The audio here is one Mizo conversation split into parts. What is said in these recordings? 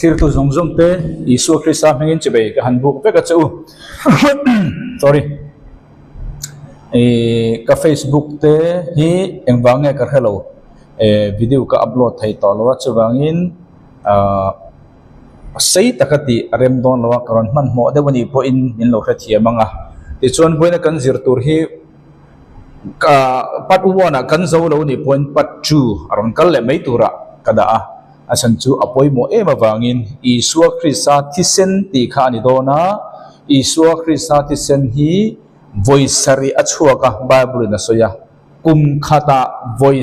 Thirtu zawng zawng te Isua Krista hmingin chibei ka han buk vek a che u. Sorry. Ih ka Facebook te hi engvang nge ka hre lo. Eh video ka upload thei tawh lo a chuvangin ah sei taka tih a rem dawn lo a ka rawn hmanhmawh deuh a nih pawhin min lo hrethiam ang a. Tichuan vawiina kan zir tur hi ka part one ah kan zo lo nih pawhin part two a rawn kal leh mai turah ka dah a. A chhan chu a pawimawh em avangin Isua Krista thisen tih kha a ni dawn a, Isua Krista thisen hi vawi sarih a chhuak a, Bible in a sawi a, kum khatah vawi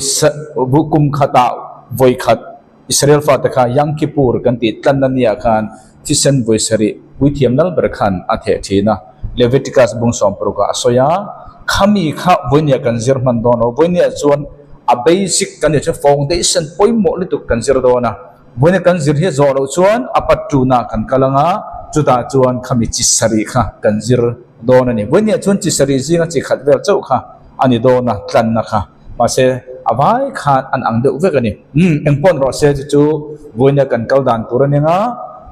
kum khatah vawi khat Israel fate kha Yom Kippur kan tih tlanna nia khan thisen vawi sarih puithiam lal ber khan a theh thin a, Leviticus bung sawmparukah a sawi a, khami kha vawinia kan zir hman dawn lo, vawinia chuan a basic kan nih chuan foundation pawimawh lutuk kan zir dawn a, vawinia kan zir hi a zawh loh chuan a pattuna kan kal ang a, chutah chuan khami chi sarih kha kan zir dawn a ni. Vawinia chuan chi sarih zinga chi khat vel chauh kha a ni dawn a, tlanna kha mahse a vai khan an ang deuh vek a ni. Umm engpawh rawh se chu chu vawinia kan kal dan tur a ni ang a,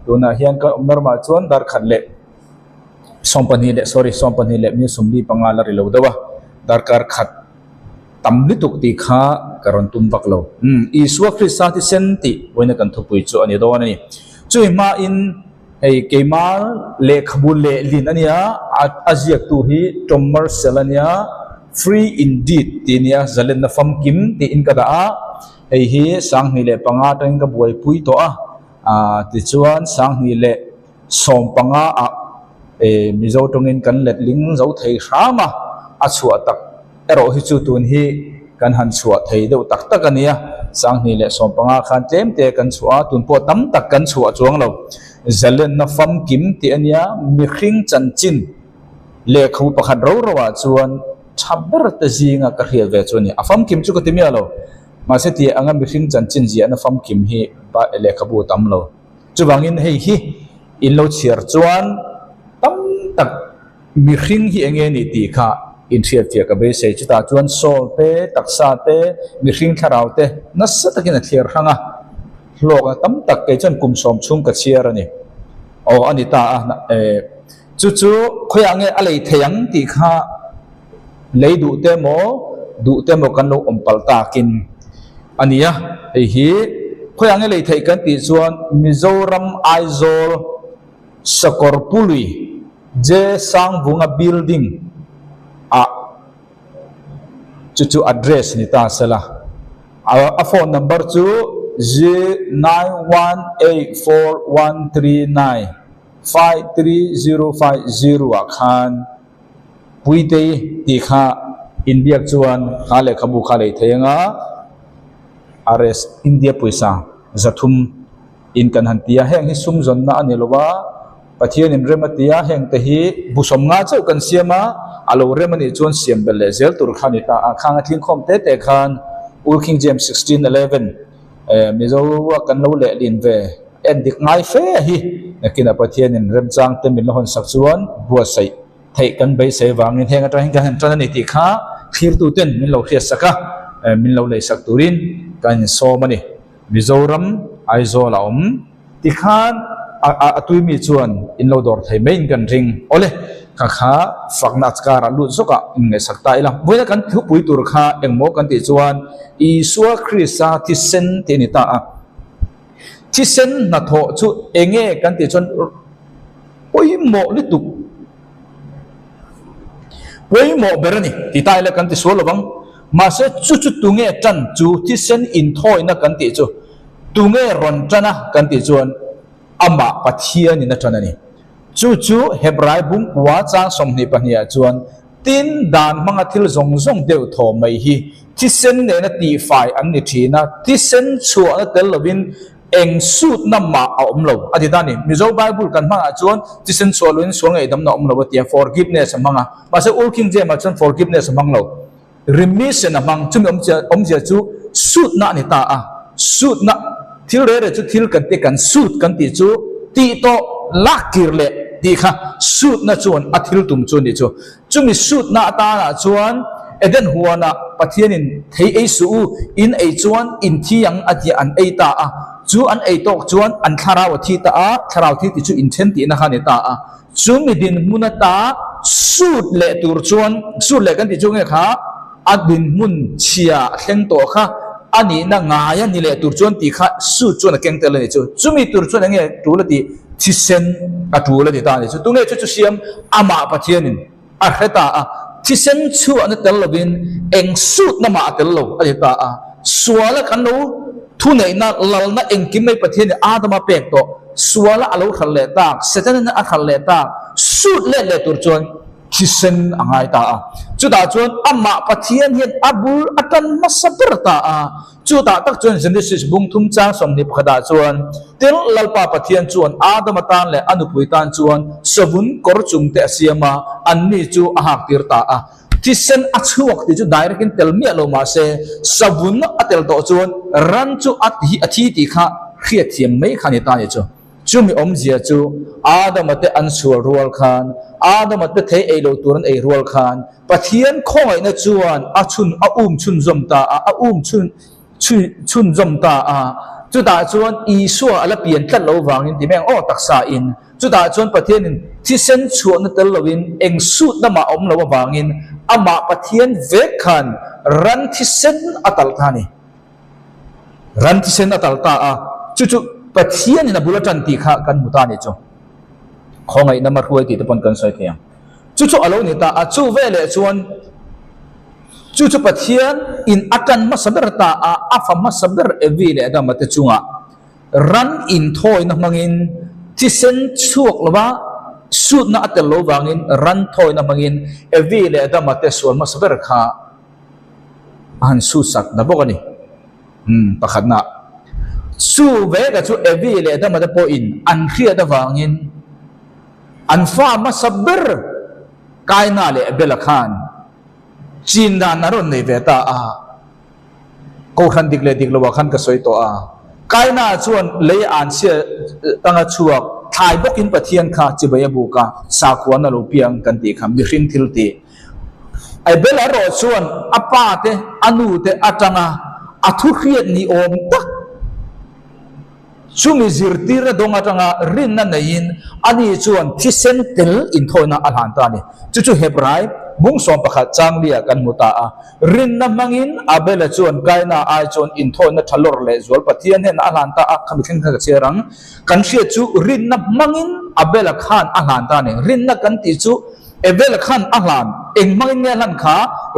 tunah hian kan awmna ramah chuan dar khat leh 22 leh sorry 22 leh mi 45 la ri lo deuh a, darkar khat tam lutuk tih kha ka rawn tum vak lo. Umm Isua Krista thisen tih vawiina kan thupui chu a ni dawn a ni. Chumi hmain hei keima lehkhabu lehlin a nia, a ziaktu hi Tom Marcel a nia, Free Indeed tih a nia, zalenna famkim tiin ka dah a, hei hi 2005 atangin ka buaipui tawh a, ah tichuan 2015 ah Mizo tawngin kan letling zo thei hram a, a chhuah tak. Erawh hi chu tun hi kan han chhuah thei deuh tak tak a nia, 2015 khan tlem te kan chhuah a, tun pawh tam tak kan chhuah chuang lo. Zalenna famkim tih a nia, mihring chanchin lehkhabu pakhat ro ro ah chuan tha ber te zinga ka hriat ve chu a ni. A famkim chu ka ti miah lo, mahse tih anga mihring chanchin ziahna famkim hi lehkhabu a tam lo. Chuvangin hei hi in lo chhiar chuan tam tak. Mihring hi eng nge ni tih kha inhriatfiah ka beisei. Chutah chuan Saul te, taksa te, mihring thlarau te nasa takin a thliar hrang a. Hlawkna tam tak kei chuan kum sawm chhung ka chhiar a ni. Aw a ni ta a, chu chu khawiah nge a lei thei ang tih kha lei duh te maw, duh te maw kan lo awm palh takin a ni a. Hei hi khawiah nge lei theih kan tih chuan Mizoram Aizawl Sakawrpului J Sangvunga building ah chu chu address ni ta sela a phone number chu 09184139 53050 ah khan Puitei tih kha inbiak chuan kha lehkhabu kha lei thei anga RS India pawisa 300 in kan han ti a, heng hi sum zawnna a ni lo a, Pathian in rem a ti a, heng te hi bu sawmnga chauh kan siam a, a lo rem a nih chuan siam belh leh zel tur kha a ni ta a, khang a tlingkhawm te te khan Old King James 16:11 eh Mizo a kan lo lehlin ve en dik ngai fe hi nakinah Pathian in remchang te min la hawn sak chuan buatsaih theih kan beisei vangin heng atang hian kan han tan a ni tih kha thlirtu ten min lo hriat sak a, min lo leisak turin kan insawm a ni. Mizoram Aizawl a awm tikhan a tui mi chuan in lo dawr thei mai in kan ring. Awle, kha kha fakna karah lut zawkah in ngaihsak ta ila. Vawiina kan thupui tur kha engmaw kan tih chuan Isua Krista thisen tih a ni ta a. Thisen hnathawh chu enge kan tih chuan pawimawh lutuk, pawimawh ber a ni ti ta ila kan ti sual lovang. Mahse chu chu tunge tan chu thisen inthawina kan tih chu tunge rawn tan a kan tih chuan amah Pathianin a tan a ni. Chu chu Hebrai bungkua chang 22 ah chuan tin dan hmanga thil zawng zawng deuh thaw mai hi thisen nena tihfai an ni thin a, thisen chhuahna tel lovin eng sutna mah a awm lo a ti ta a ni. Mizo Bible kan hmangah chuan thisen chhuah loin sual ngaihdamna a awm lo a ti a, forgiveness a hmang a. Mahse Old King James ah chuan forgiveness a hmang lo, remission a hmang. Chumi awmzia chu sutna a ni ta a, sutna thil reh reh chu thil kan ti kan sut kan tih chu tih tawh lak kir leh tih kha sutna chuan a thil tum chu a nih chu. Chumi sutna atanah chuan Eden huanah Pathianin thei ei suh u, in ei chuan in thi ang a tia an ei ta a. Chu an ei tawk chuan an thlarau a thi ta a, thlarau thi tih chu inthen tihna kha a ni ta a. Chu mi dinhmun ata sut leh tur chuan, sut leh kan tih chu nge kha a dinhmun chhia a thleng tawh kha a nihna ngai a ni leh tur chuan tih kha sut chuan a keng tel a ni chu. Chumi tur chuan enge tul a tih? Thisen a tul a ti ta a ni chu. Tunge chu chu siam? Amah Pathianin. A hre ta a, thisen chhuahna tel lovin eng sutna mah a tel lo a ti ta a. Suala kan lo thuneihna lalna engkim mai Pathianin Adama pek tawh, suala a lo hral leh tak, Setanin a hral leh tak, sut let leh tur chuan thisen a ngai ta a. Chutah chuan amah Pathian hian a bul a tan hmasa ber ta a. Chutah tak chuan Genesis bung thum chang 21 ah chuan, Tin, Lalpa Pathian chuan Adama tan leh a nupui tan chuan savun kawr chung te a siam a, anni chu a hak tir ta a. Thisen a chhuak tih chu direct in tel miah lo mah se, savun a tel tawh chuan ran chu a thi a thi tih kha hriatthiam mai kha a ni ta ni chu. Chumi awmzia chu Adama te an sual rual khan, Adama te thei ei lo tur an ei rual khan, Pathian khawngaihna chuan a chhun a um chhunzawm ta a, a um chhun chhunzawm ta a. Chutah chuan Isua a la pian tlat lo vangin ti mai ang aw taksa in. Chutah chuan Pathianin thisen chhuahna tel loin eng sutna mah a awm lo avangin amah Pathian vek khan ran thisen a talh ta a ni. Ran thisen a tal ta a, chu chu Pathianin a bul a tan tih kha kan hmu ta a nih chu. Khawngaihna hma hruai tih te pawn kan sawi thei ang. Chu chu a lo ni ta a, chu veleh chuan chu chu Pathian in a tan hmasa ber ta a, a fa hmasa ber Evi leh Adama te chungah ran inthawina hmangin thisen chhuak lova sutna a tel lo vangin ran thawina hmangin Evi leh Adama te sual hmasa ber kha a han sutsak ta bawk a ni. Umm, pakhatna. Chu veka chu Evi leh Adama te pawhin an hriat avangin an fa hmasa ber Kaina leh Abela khan chin dan a rawn nei ve ta a. Kohhran dik leh dik loah khan ka sawi tawh a. Kaina chuan lei an chhia tanga chhuak thlai bawkin Pathian kha chibai a buk a, sakhuana lo piang kan tih kha mihring thil tih. Abel erawh chuan a pa te, a nu te atanga a thu hriat ni awm tak chumi zirtirna dawng atanga rinna neiin ani chuan thisen tel inthawina a hlan ta a ni. Chu chu Hebrai bung 11 changlia kan hmu ta a. Rinna hmangin Abela chuan Kaina ai chuan inthawina tha lawr leh zual Pathian hnenah a hlan ta a, khami thleng kha ka chhiar ang. Kan hriat chu rinna hmangin Abela khan a hlan ta a ni. Rinna kan tih chu Abel khan a hlan, eng hmangin nge a hlan kha?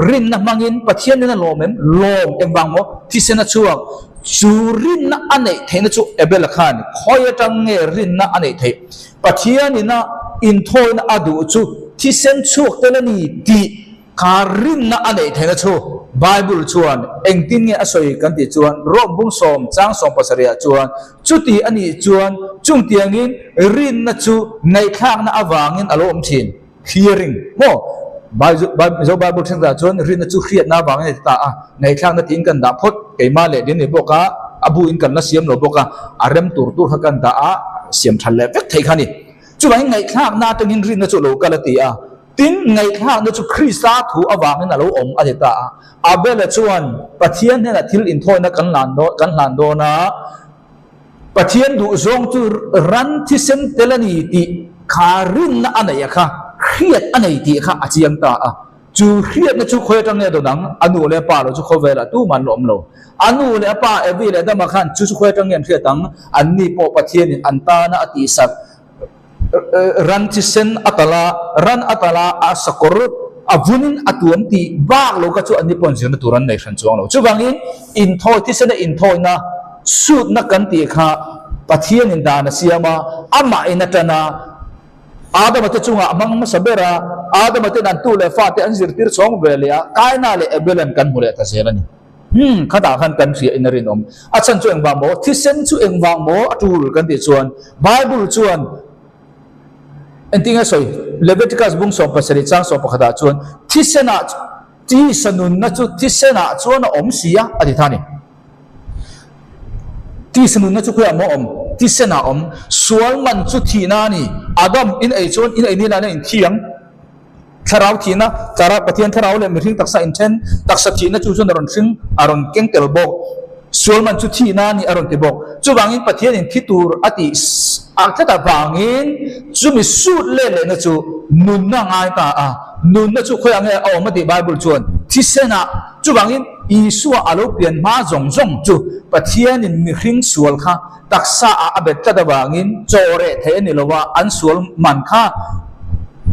Rinna hmangin Pathianin a lawm em? Lawm, engvang maw? Thisen a chhuak. Chu rinna a neih theihna chu Abel khan khawi atang nge rinna a neih theih? Pathianin a inthawina a duh chu thisen chhuak tel a ni tih kha rinna a neih theihna chu Bible chuan engtin nge a sawi kan tih chuan Rom bung sawm chang 17 ah chuan chuti a nih chuan chungtiangin rinna chu ngaihthlakna avangin a lo awm thin, hearing, maw? Mizo Bible thenkhatah chuan rinna chu hriatna avangin a ti ta a, ngaihthlakna tiin kan dah phawt, keimah leh ding ni bawk a, a bu in kan la siam lo bawk a, a rem tur tur kha kan dah a, siam that leh vek thei kha a ni. Chuvangin ngaihthlakna atangin rinna chu a lo kal a ti a. Tin, ngaihthlakna chu Krista thu avangin a lo awm a ti ta a. Abel-a chuan Pathian hnenah thil inthawina kan hlan dawn kan hlan dawn a, Pathian duhzawng chu ran thisen tel a ni tih kha rinna a neih a kha, hriat a nei tih kha a chiang ta a. Chu hriatna chu khawi atang nge a dawn ang? A nu leh a pa lo chu khawvelah tumah an la awm lo. A nu leh a pa Evi leh Adama khan chu chu khawi atang nge an hriat ang? Anni pawh Pathianin an tana a tihsak Ran thisen a tal a, ran a tal a, a sakawr a vunin a tuam tih bak lo kha chu an ni pawh zirna tur an nei hran chuang lo. Chuvangin inthawi thisena inthawina sutna kan tih kha Pathianin dan a siam a, amahin a tan a, Adama te chungah a hmang hmasa ber a, Adama ten an tu leh fate an zirtir chhawng ve leh a, Kaina leh Abel-a'n kan hmu leh ta zel a ni. Umm, khatah khan kan hria in a rinawm. A chhan chu engvang maw? Thisen chu engvang maw a tul kan tih chuan Bible chuan engtin nge sawi? Leviticus bung 17 chang 11 ah chuan thisenah tisa nunna chu thisenah chuan a awm si a a ti tha a ni. Tisa nunna chu khawiah maw a awm? Thisenah a awm. Sual man chu thihna a ni. Adam in ei chuan in ei ni laina in thi ang. Thlarau thihna, Thlarau, Pathian thlarau leh mihring taksa inthen, taksa thihna chu chuan a rawn hring, a rawn keng tel bawk. Sual man chu thihna a ni a rawn ti bawk. Chuvangin Pathianin thi tur a tih ang tlat avangin chumi sut let lehna chu nunna a ngai ta a. Nunna chu khawiah nge a awm a tih Bible chuan thisenah. Chuvangin Isua a lo pian hma zawng zawng chu Pathianin mihring sual kha taksa ah a bet tlat avangin chaw reh theih a ni lo a, an sual man kha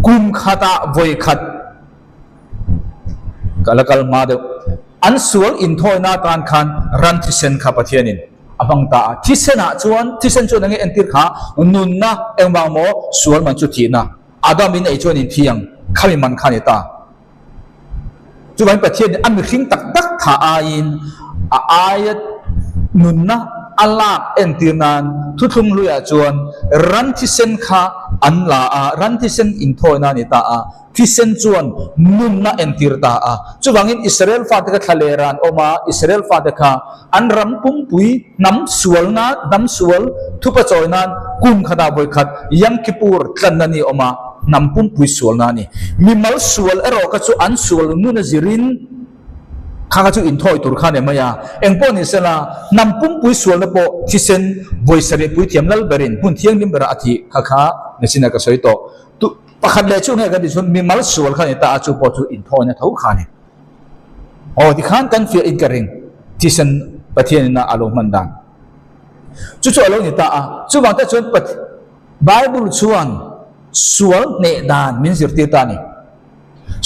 kum khatah vawi khat ka la kal hma deuh. An sual inthawina atan khan ran thisen kha Pathianin a hmang ta a. Thisenah chuan, thisen chuan enge entir kha? Nunna, engvang maw? Sual man chu thihna. Adam in ei chuan in thi ang, khami man kha a ni ta. Chuvangin Pathianin a mihring tak tak thah aiin a aia nunna a lak entir nan thuthlung hluiah chuan ran thisen kha an la a, ran thisen inthawina a ni ta a. Thisen chuan nunna entir ta a. Chuvangin Israel fate kha thlalera an awm a, Israel fate kha an ram pumpui hnam sualna, hnam sual thupa chawi nan kum khatah vawi khat Yom Kippur tlanna ni a awm a, hnam pumpui sualna a ni. Mimal sual erawh kha chu an sual nun a zirin kha kha chu inthawi tur kha a ni mai a. Engpawh ni sela, hnam pumpui sualna pawh thisen vawi sarih puithiam lal berin hmun thianghlim berah a thih kha kha nichinah ka sawi tawh. Pakhat leh chu nge kan tih chuan mimal sual kha a ni ta a, chu pawh chu inthawina tho kha a ni. Aw tikhan kan fiah in ka ring thisen Pathian ina a lo hman dan. Chu chu a lo ni ta a, chuvang te chuan Bible chuan sual hneh dan min zirtir ta a ni.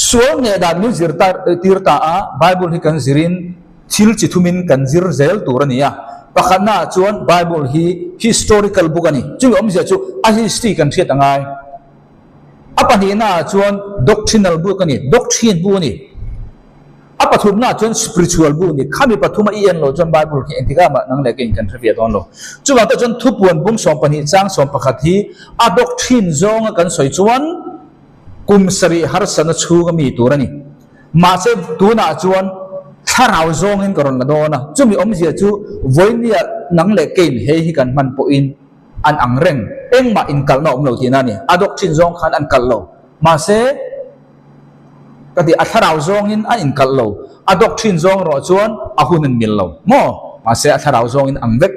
Sual hneh dan min zirtir ta a, Bible hi kan zirin thil chi thumin kan zir zel tur a ni a. Pakhatnaah chuan Bible hi historical book a ni. Chumi awmzia chu a history kan hriat a ngai. A pahnihnaah chuan doctrinal book a ni, doctrine bu a ni. A pathumnaah chuan spiritual bu a ni. Khami pathuma i en loh chuan Bible khi engtikah mah nang leh keiin kan hre ve dawn lo. Chuvang te chuan thupuan bung 12 chang 11 hi a doctrine zawnga kan sawi chuan kum sarih harsatna chhunga mi tur a ni. Mahse tunah chuan thlarau zawngin ka rawn la dawn a, chumi awmzia chu vawinia nang leh keiin hei hi kan hman pawhin an ang reng, engmah inkalhna awm lo tihna a ni. A doctrine zawng khan an kalh lo. Mahse ka ti, a thlarau zawngin an inkalh lo. A doctrine zawng erawh chuan a hun an mil lo maw? Mahse a thlarau zawngin ang vek.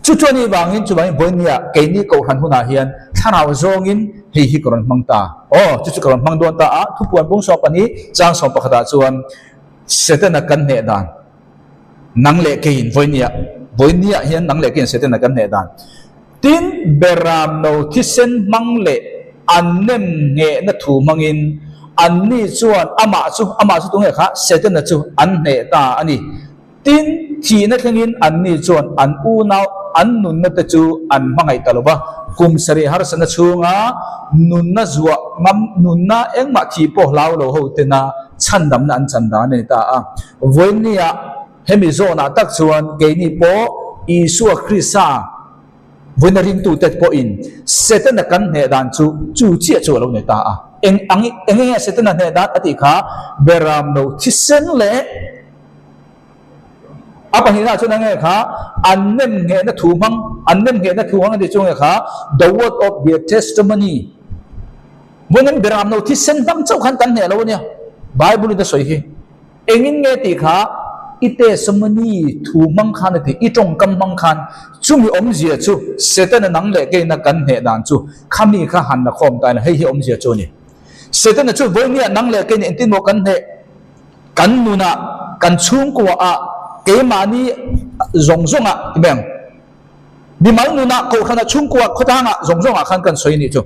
Chu chu a nih vangin chuvangin vawinia keini kohhran hunah hian thlarau zawngin hei hi ka rawn hmang ta. Aw, chu chu ka rawn hmang dawn ta a, thupuan bung sawm pahnih chang sawm pakhatah chuan Setana kan hneh dan, nang leh keiin vawinia, vawinia hian nang leh keiin Setana kan hneh dan. Tin, Beram no thisen hmang leh an nem nghehna thu hmangin anni chuan amah chu, amah chu tunge kha? Setana chu an hneh ta a ni. Tin, thihna thlengin anni chuan an unau an nunna te chu an hmangaih ta lo va, kum sarih harsatna chhunga nunna zuah ngam, nunna engmah thih pawh hlau lo ho tena chhandamna an chan dan a ni ta a. Vawiinniah hemi zawnah tak chuan keini pawh Isua Krista vawiina ringtute pawhin Setana kan hneh dan chu chu chiah chu a lo ni ta a. Eng ang eng nge Setana hneh dan a tih kha Beramno thisen leh A pahnihna chuan enge kha an nem nghehna thu hmang, an nem nghehna thu hmang a tih chu enge kha the word of their testimony. Vawiin an beram lo thisen hmang chauh khan kan hneh lo a nia. Bible in a sawi hi. Engin nge tih kha i testimony thu hmang khan a ti, i tawngkam hmang khan chumi awmzia chu Setana nang leh keina kan hneh dan chu khami kha han la khawm ta ila hei hi awmzia chu a ni. Setana chu vawinia nang leh keina engtin maw kan hneh Kan nunah, kan chhungkuaah, keimahni zawng zawngah ti mai ang. Mimal nunah, kohhranah, chhungkuaah, khawtlangah zawng zawngah khan kan sawi a nih chu.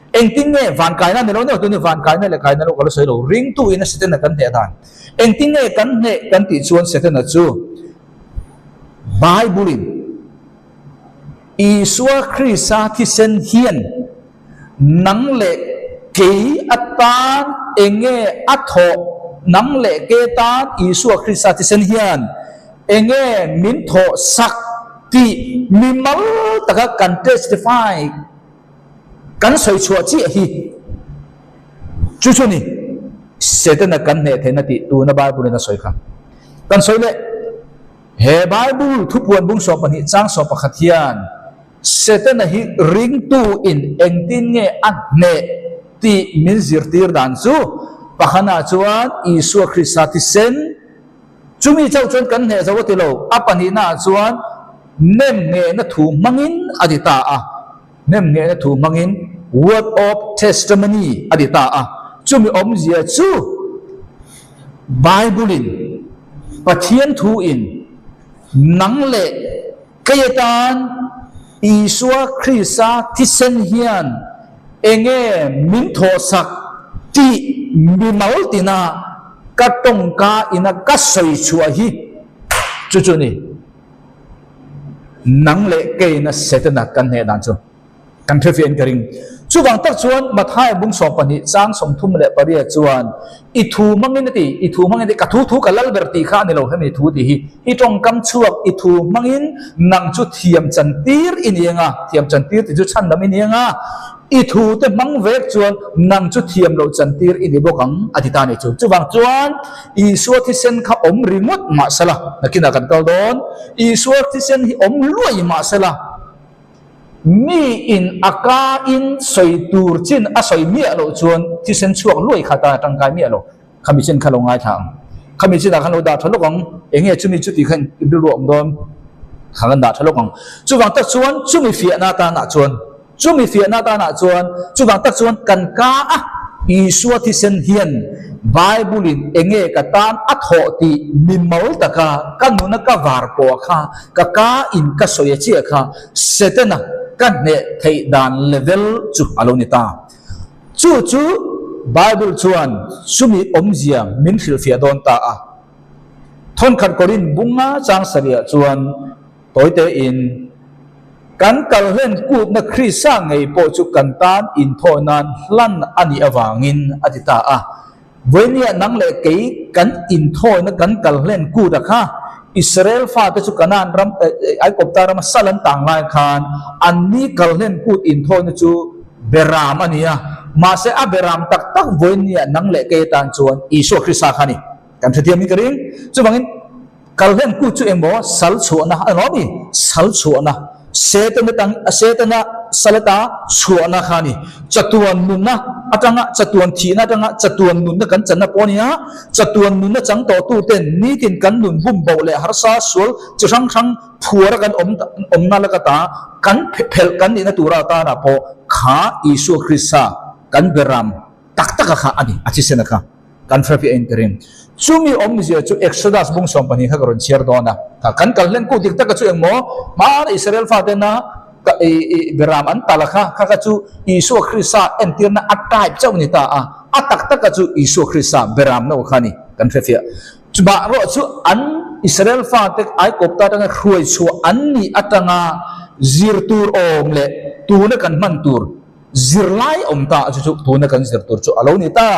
Engtin nge vankaina ni lo neuh tuni vankaina leh kaina lo ka la sawi lo, ringtu ina Setana kan hneh dan. Engtin nge kan hneh kan tih chuan Setana chu Bible in Isua Krista thisen hian Nang leh kei atan enge a thawh? Nang leh ke tan Isua Krista thisen hian enge min thawh sak tih mimal taka kan testify, kan sawi chhuah chiah hi chu chu ni Setana kan hneh theihna tih tuna Bible in a sawi kha kan sawi leh. He Bible thupuan bung 12 chang 11 hian Setana hi ringtu in engtin nge a hneh tih min zirtir dan chu pakhanah chuan Isua Krista thisen. Chumi chauh chuan kan hneh zo a ti lo, a pahnihnaah chuan nem nghehna thu hmangin a ti ta a. Nem nghehna thu hmangin word of testimony a ti ta a. Chumi awmzia chu Bible-in, Pathian thuin nang leh kei atan Isua Krista thisen hian enge min thawhsak tih mimal tina ka tawngka ina ka sawi chhuah hi chu chu ni. Nang leh keina Setana kan hneh dan chu kan hre fiahin ka ring. Chuvang tak chuan Matthai bung 12 chang 38 chuan i thu hmangin a ti, i thu hmangin a ti, ka thu thu ka lal ber tih kha a ni lo hemi thu tih hi. I tawngkam chhuak i thu hmangin nang chu thiam chantir i ni anga, thiam chantir tih chu chhandam i ni anga, i thu te hmang vek chuan nang chu thiam loh chantir i ni bawk ang a ti ta a ni chu. Chuvang chuan Isua thisen kha awm ringawt mahsela, nakinah kan kal dawn, Isua thisen hi awm luai mahsela, Mi in a ka in sawi tur chin a sawi miah loh chuan thisen chhuak luai kha tan a tangkai miah lo. Khami chin kha lo ngaithla ang. Khami chinah khan lo dah tha lawk ang. Enge chumi chu tih kha in rilru a awm dawn. Kha kan dah tha lawk ang. Chuvang tak chuan chumi fiahna atanah chuan chumi fiahna atanah chuan chuvang tak chuan kan ka a Isua thisen hian Bible in enge ka tan a thawh tih mimal taka ka nuna ka var pawh kha Ka ka in ka sawi a chiah kha Setana ka hneh theih dan level chu a lo ni ta. Chu chu Bible chuan chumi awmzia min hrilhfiah dawn ta a. Thawnkhat Korin bunga chang sarihah chuan tawite in, Kan kalhlen kutna Krista ngei pawh chu kan tan inthawi nan hlan a nih avangin a ti ta a. Vawinia nang leh kei kan inthawina kan kal hlen kut a kha, Israel fate chu Kanaan ram, Aikopta rama sal an tang lai khan anni kal hlen kut inthawina chu beram a ni a. Mahse a beram tak tak vawinia nang leh kei atan chuan Isua Krista kha a ni. Kan hrethiam in ka ring. Chuvangin. Kalhlen kut chu engmaw sal chhuahna a ni ni? Sal chhuahna, Setana tang, Setana sal ata chhuahna kha a ni. Chatuan nunna atanga, chatuan thihna atanga chatuan nunna kan channa pawh a ni a, chatuan nunna chang tawhtu ten nitin kan nun bum boh leh harsa sual chi hrang hrang phuara kan awm awmna lak ata kan phelh kan nihna tura atana pawh kha Isua Krista kan beram tak taka kha a ni, a thisen a kha. Kan hre fiah in ka ring. Chumi awmzia chu Exodus bung 12 kha ka rawn chhiar dawn a. Kha kan kal hlen kut dik taka chu engmaw hmana Israel fatena ka i i beram an tal a kha, kha kha chu Isua Krista entirna a type chauh a ni ta a. A tak taka chu Isua Krista beram no kha a ni kan hre fiah. Chubah erawh chu an Israel fate Aikawpta atanga hruai chhuah an nih atanga zir tur awm leh tuna kan hman tur Zirlai awm ta chu chu tuna kan zir tur chu a lo ni ta.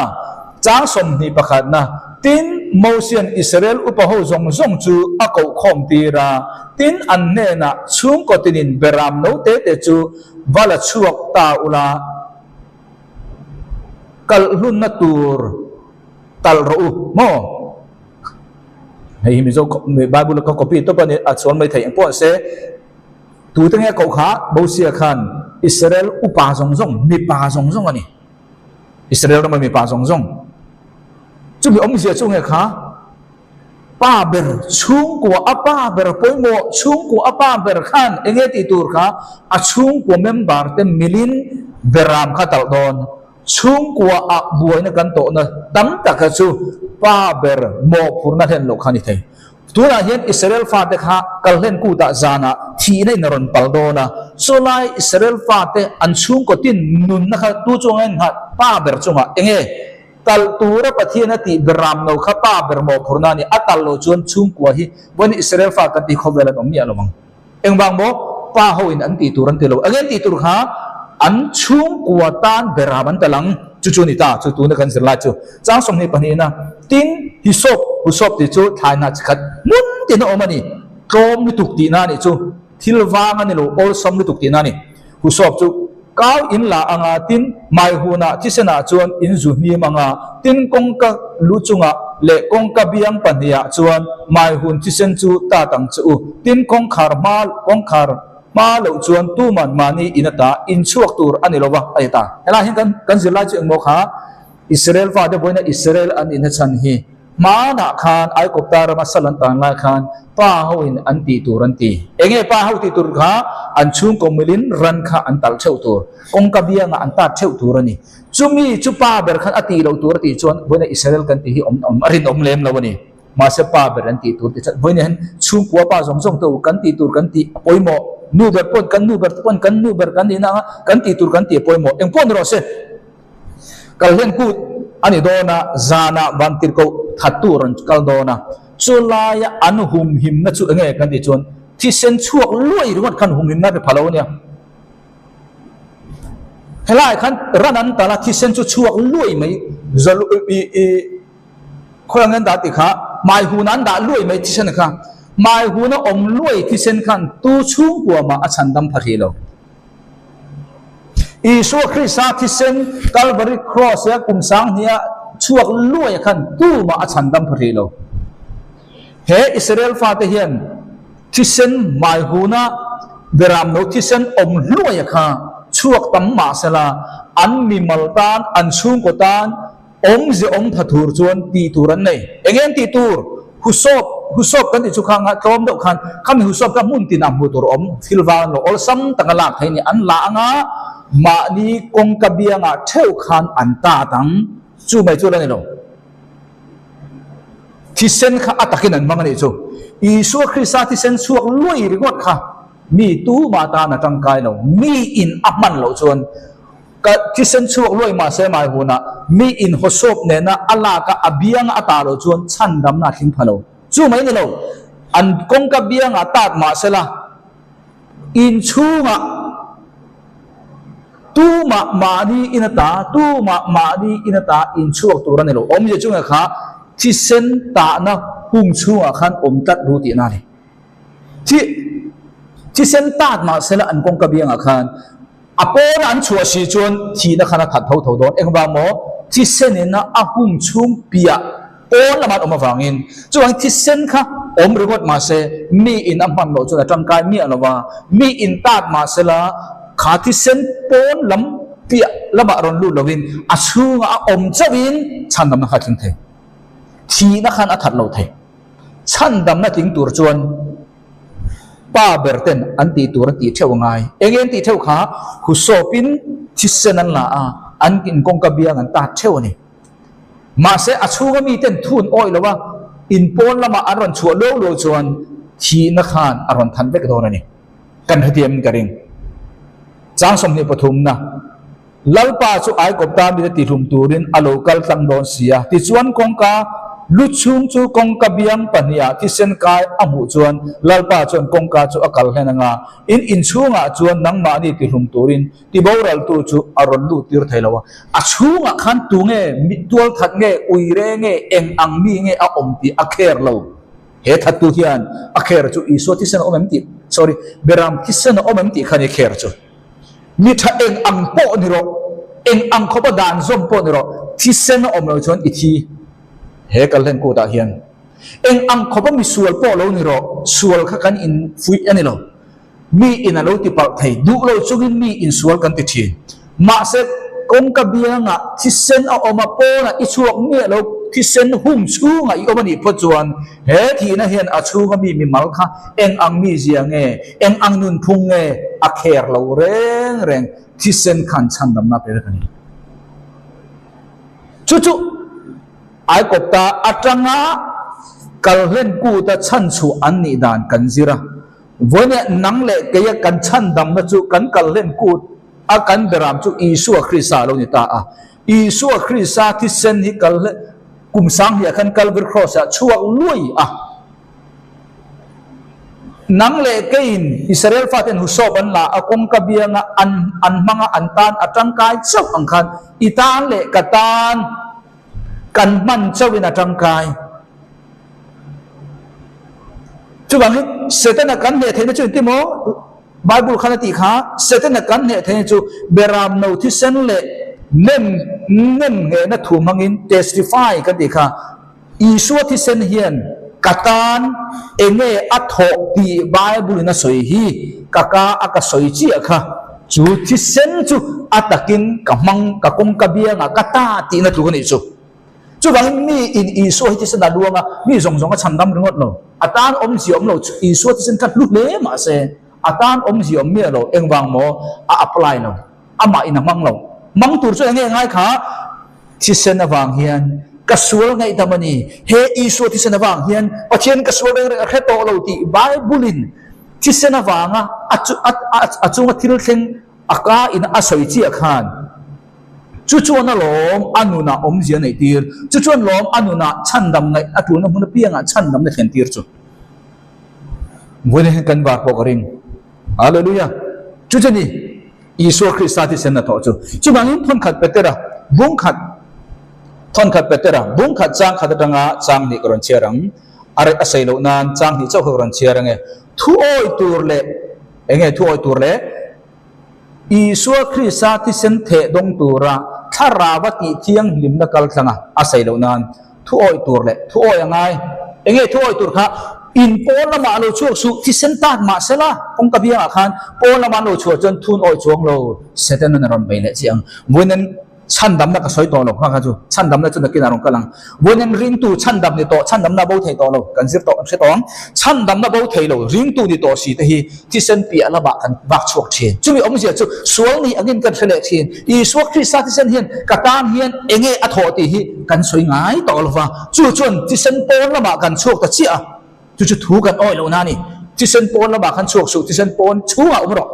Chang 21 na, Tin, Mosian Israel upa ho zawng zawng chu a koh khawm tir a, tin an hnenah chhungkaw tinin beram no te te chu va la chhuak ta ula, kalhlunna tur talh rawh u maw? Hei hi Mizo Bible ka copy tawp a ni, a chuan mai theih ang pawh se. Tute nge koh kha? Mosia khan Israel upa zawng zawng, mipa zawng zawng a ni. Israel rama mipa zawng zawng. Chumi awmzia chu nge kha? Pa ber chhungkua a pa ber pawimawh chhungkua a pa ber khan enge tih tur kha a chhungkua member te milin beram kha talh dawn. Chhungkua ah buaina kan tawhna tam taka chu pa ber mawhphurhna hlen loh kha a ni thei. Tunah hian Israel fate kha kalhlen kutah zanah thihna in a rawn pal dawn a, chulai Israel fate an chhungkaw tin nunna kha tu chungah in nghat? Pa ber chungah. Enge? Talh tura Pathian a tih beram lo kha pa ber mawhphurhna a ni. A talh loh chuan chhungkua hi vawiin Israel fa kan tih khawvel an awm miah lo ang. Engvang maw? Pa ho in an tih tur an ti lo. Enge an tih tur kha an chhungkua tan beram an talh ang. Chu chu a ni ta, chu tuna kan zirlai chu. Chang 22 na, Tin, hisawp, husawp tih chu thlai hnah chi khat hmun tin a awm a ni. Tlawm lutuk tihna a nih chu. Thil vang a ni lo, awlsam lutuk tihna a ni. Husawp chu kau in la anga, tin, mai hunah thisenah chuan in zu hnim anga, tin, kawngka lu chungah leh kawngka biang pahnihah chuan mai hun thisen chu tat ang che u. Tin, kawngkhar hma, kawngkhar hma loh chuan tuman mahni in ata in chhuak tur a ni lo va, a ti ta. Helaiah hian kan kan zirlai chu engmaw kha Israel fate vawiina Israel an inhechhan hi. Hmanah khan Aikawpta rama sal an tan lai khan pa hoin an tih tur an ti. Enge pa ho tih tur kha an chhungkaw milin ran kha an talh theuh tur, kawngka biangah an tat theuh tur a ni. Chumi chu pa ber khan a tih loh tur a tih chuan vawiina Israel kan tih hi awm awm a rinawm lem lo a ni. Mahse pa ber an tih tur tih chuan vawiina hian chhungkua pa zawng zawng te u kan tih tur kan tih a pawimawh. Nu ber pawn kan nu ber te pawn kan nu ber kan nihna anga kan tih tur kan tih a pawimawh. Engpawh ni rawh se. Kalhlen kut a ni dawn a, zanah vantirhkoh thattu rawn kal dawn a, chu laia an humhimna chu enge kan tih chuan thisen chhuak luai ringawt khan humhimna pe pha lo a nia. Helaiah khan ran an tal a, thisen chu chhuak luai mai, i i khawi ang an dah tih kha hmai huna an dah luai mai thisen kha, hmai huna awm luai thisen khan tu chhungkua mah a chhandam pha hrih lo. Isua Krista thisen Kalvari Cross a kum sanghnia chhuak luai khan tumah a chhandam pha hrih lo. He Israel fate hian thisen hmai huna beram lo thisen awm hluai kha chhuak tam mah sela an mimal tan, an chhungkaw tan, Awmze awm tha tur chuan tih tur an nei. Eng eng tih tur? Husawp, husawp kan tih chu kha nga tlawm deuh khan khami husawp kha hmun tinah hmuh tur awm thil vang an lo awlsam taka lak theih a ni. An la anga mahni kawngka biangah theuh khan an tat ang. Chu mai chu la ni lo. Thisen kha a takin an hmang a nih chu. Isua Krista thisen chhuak luai ringawt kha mi tumah tan a tangkai lo. Mi in a hman loh chuan Ka thisen chhuak luai mahse mai hunah mi inhawsawp nena a lak a, a bianga a tah loh chuan chhandamna a thleng pha lo. Chu mai ni lo, an kawngka biangah tat mahsela inchhungah tumah mahni in ata, tumah mahni in ata inchhuak tur a ni lo. Awmzia chungah kha thisen tahna hung chhungah khan awm tlat ru tihna a ni. Thi, thisen tat mahsela an kawngka biangah khan A pawna an chhuah si chuan thihna khan a that tho tho dawn. Engvang maw? Thisen in a hung chhung piah pawn lamah an awm avangin. Chuvangin thisen kha awm ringawt mahse mi in a hman loh chuan a tangkai miah lo va, mi in tat mahsela kha thisen pawn lam piah lamah rawn lut lovin a chhungah a awm chauhin chhandamna kha a tling thei. Thihna khan a that lo thei. Chhandamna tling tur chuan. Pa ber ten an tih tur an tih theuh a ngai. Enge an tih theuh kha husawpin thisen an la a, an in kawngka biang an tat theuh a ni. Mahse a chhunga mi ten thun awih lo a, in pawn lamah an rawn chhuah luau luau chuan thihna khan a rawn than vek dawn a ni. Kan hrethiam in ka ring. Chang 23 na. Lalpa chu Aikawpta mite tihlum turin a lo kal tlang dawn si a. Tichuan kawngka lu chhung chu kawngka biang pahniha thisen kai a hmuh chuan Lalpa chuan kawngka chu a kal hlen anga, in inchhungah chuan nangmahni tihlum turin tiboraltu chu a rawn lut tir thei lo a. A chhungah khan tu nge, tualthat nge, uire nge, eng ang mi nge a awm tih a kher lo. He thattu hian a kher chu Isua thisen a awm em tih, sorry, Beram thisen a awm em tih kha ni kher chu. Mi tha eng ang pawh ni rawh, eng ang khawpa dan zawm pawh ni rawh, thisen a awm lo chuan i thi. He kalhlen kutah hian eng ang khawpa mi sual pawh lo ni rawh, sual kha kan infuih a ni lo. Mi in a lo ti palh thei, duh lo chungin mi insual kan ti thin. Mahse, kawngka biangah thisen a awm a, pawnah i chhuak miah lo, thisen hung chhungah i awm a nih phawt chuan he thihna hian a chhunga mi mimal kha eng ang mizia nge, eng ang nunphung nge a kher lo reng reng, thisen khan chhandamna pe vek a ni. Chu chu Aikawpta atanga kalhlen kuta chhanchhuah an nih dan kan zir a. Vawinia nang leh keia kan chhandamna chu kan kalhlen kut a kan beram chu Isua Krista a lo ni ta a. Isua Krista thisen hi kal kum sanghliah khan Kalvary Cross ah chhuak luai a. Nang leh keiin Israel faten husawp an la a, kawngka bianga an an hmanga an tan a tangkai chauh ang khan i tan leh ka tan kan hman chauhin a tangkai. Chuvangin Setana kan hneh theihna chu engti maw? Bible khan a tih kha, Setana kan hneh theihna chu beram no thisen leh nem nem nghehna thu hmangin testify kan tih kha, Isua thisen hian ka tan enge a thawh tih Bible in a sawi hi ka ka a ka sawi chiah kha, chu thisen chu a takin ka hmang ka kawngka biangah ka ta tihna tluk a nih chu. Chuvangin mi in Isua hi thisen a luang a, mi zawng zawng a chhandam ringawt lo. A tan awmzia awm lo chu Isua thisen kha hlu hle mahse a tan awmzia awm miah lo, engvang maw a apply lo, amah in a hmang lo. Hmang tur chu enge ngai kha? Thisen avang hian ka sual ngaihdam a ni. He Isua thisen avang hian Pathian ka sual reng reng a hre tawh lo tih Bible in thisen avanga a chunga thil thleng a ka in a sawi chiah khan chu chuan a lawm a nunah awmzia neih tir, chu chuan lawm a nunah chhandam ngaih a tulna hmun apiangah chhandamna thlen tir chu. Vawiin hian kan var pawh ka ring. Hallelujah! Chu chu ni Isua Krista thisen a thawh chu. Chuvangin thawnkhat Petera bungkhat thawnkhat Petera bungkhat chang khat atanga chang hnih ka rawn chhiar ang. A reh a sei loh nan chang hnih chauh kha ka rawn chhiar ang e. Thu awi tur leh eng nge thu awi tur leh Isua Krista thisen theh dawng tura thlarau a tih thianghlimna kal thlanga a sawi loh nan thu awih tur leh thu awih a ngai. Eng nge thu awih tur kha? In pawn lamah a lo chhuak suh, thisen tat mah sela kawngka biangah khan pawn lamah an lo chhuah chuan thun awih chuang lo Satan-an a rawn bei leh chiah ang. Vawiin Chhandamna ka sawi tawh lo kha kha chu chhandamna chu nakinah rawn kal ang. Vawiin ringtu chhandam ni tawh, chhandamna bo thei tawh lo, kan zir tawh, kan hre tawh ang. Chhandamna bo thei lo, ringtu ni tawh si te hi thisen piah lamah kan vak chhuak thin. Chumi awmzia chu sual ni angin kan hre leh thin. Isua Krista thisen hian ka tan hian enge a thawh tih hi kan sawi ngai tawh lo va. Chu chuan thisen pawn lamah kan chhuak ta chiah a, chu chu thu kan awih lohna a ni. Thisen pawn lamah khan chhuak suh, thisen pawn chhungah awm rawh.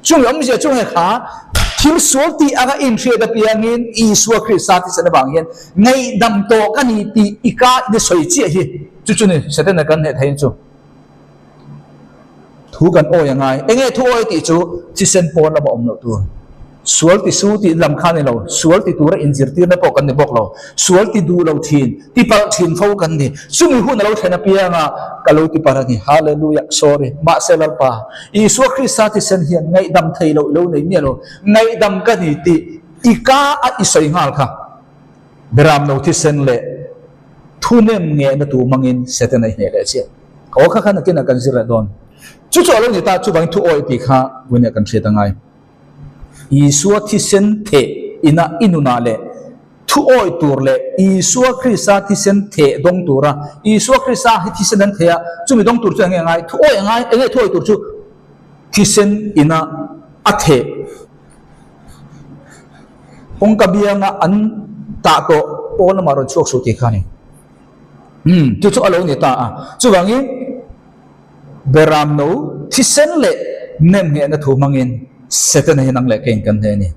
Chung awmzia chu he kha thil sual tih anga inhriat apiangin Isua Krista thisen avang hian ngaihdam tawh ka ni tih i ka in sawi chiah hi chu chu ni Setana kan hneh thei chu thu kan awi a ngai. Enge thu awi tih chu thisen pawn lama awm loh tur. Sual ti su tih lam kha ni lo, sual ti tura inzirtirna pawh kan ni bawk lo. Sual ti duh lo thin, ti palh thin fo kan ni. Chumi hun a lo thlen apianga ka lo ti palh a ni. Hallelujah! Sorry. Mahse Lalpa, Isua Krista thisen hian ngaihdam thei loh lo nei miah lo. Ngaihdam ka ni tih i ka a i sawi nghal kha. Beram no thisen leh thunem ngehna tu hmangin Setana i hneh leh chiah. Aw kha kha nakinah kan zir leh dawn. Chu chu a lo ni ta, chuvangin thu awih tih kha vawiinah kan hriat a ngai. Isua thisen theh ina i nunah leh thu awih tur leh Isua Krista thisen theh dawng tura Isua Krista hi thisen an theh a, chumi dawng tur chu enge ngai? Thu awih a ngai, enge thu awih tur chu? Thisen ina a theh kawngka bianga an tah tawh pawn lamah rawn chhuak suh tih kha a ni. Umm, chu chu a lo ni ta a. Chuvangin. Beram no thisen leh nemnghehna thu hmangin Setana hi nang leh keiin kan hneh a ni.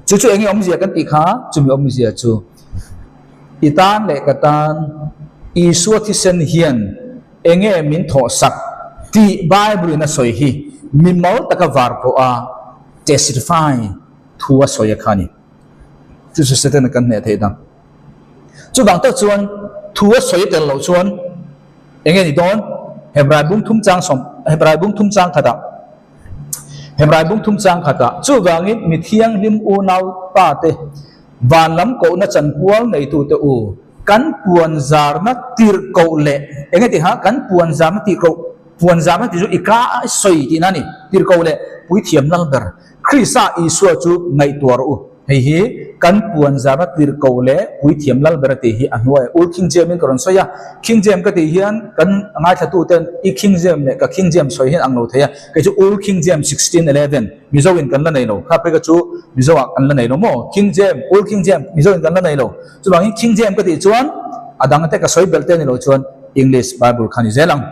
Chu chu enge awmzia kan tih kha? Chumi awmzia chu i tan leh ka tan Isua thisen hian enge min thawhsak tih Bible in a sawi hi mimal taka var pawh a testify thu a sawi a kha a ni. Chu chu Setana kan hneh theih dan. Chuvang tak chuan thu a sawi tel loh chuan Enge ni dawn? Hebrai bung thum chang sawm, Hebrai bung thum chang khatah, Hebrai bung thum chang khatah, Chuvangin mi thianghlim unau pa te, van lam kohna chanpual neitute u, kan puan zarna tirhkoh leh, enge tih kha? Kan puan zarna tirhkoh, puan zarna tih chu i ka a sawi tihna a ni, tirhkoh leh puithiam lal ber, Krista Isua chu ngaihtuah rawh u. Hei hi kan puan zarna tirhkoh leh puithiam lal ber a tih hi a hnuai a. Ul King James in ka rawn sawi a. King James ka tih hian kan ngaithlatuten i King James leh ka King James sawi hian ang lo thei a. Kei chu Ul King James 1611 Mizo in kan la nei lo. Kha phei ka chu Mizo ah kan la nei lo maw? King James, Ul King James Mizo in kan la nei lo. Chuvangin King James ka tih chuan a dang te ka sawi belh te ni lo chuan English Bible kha ni zel ang.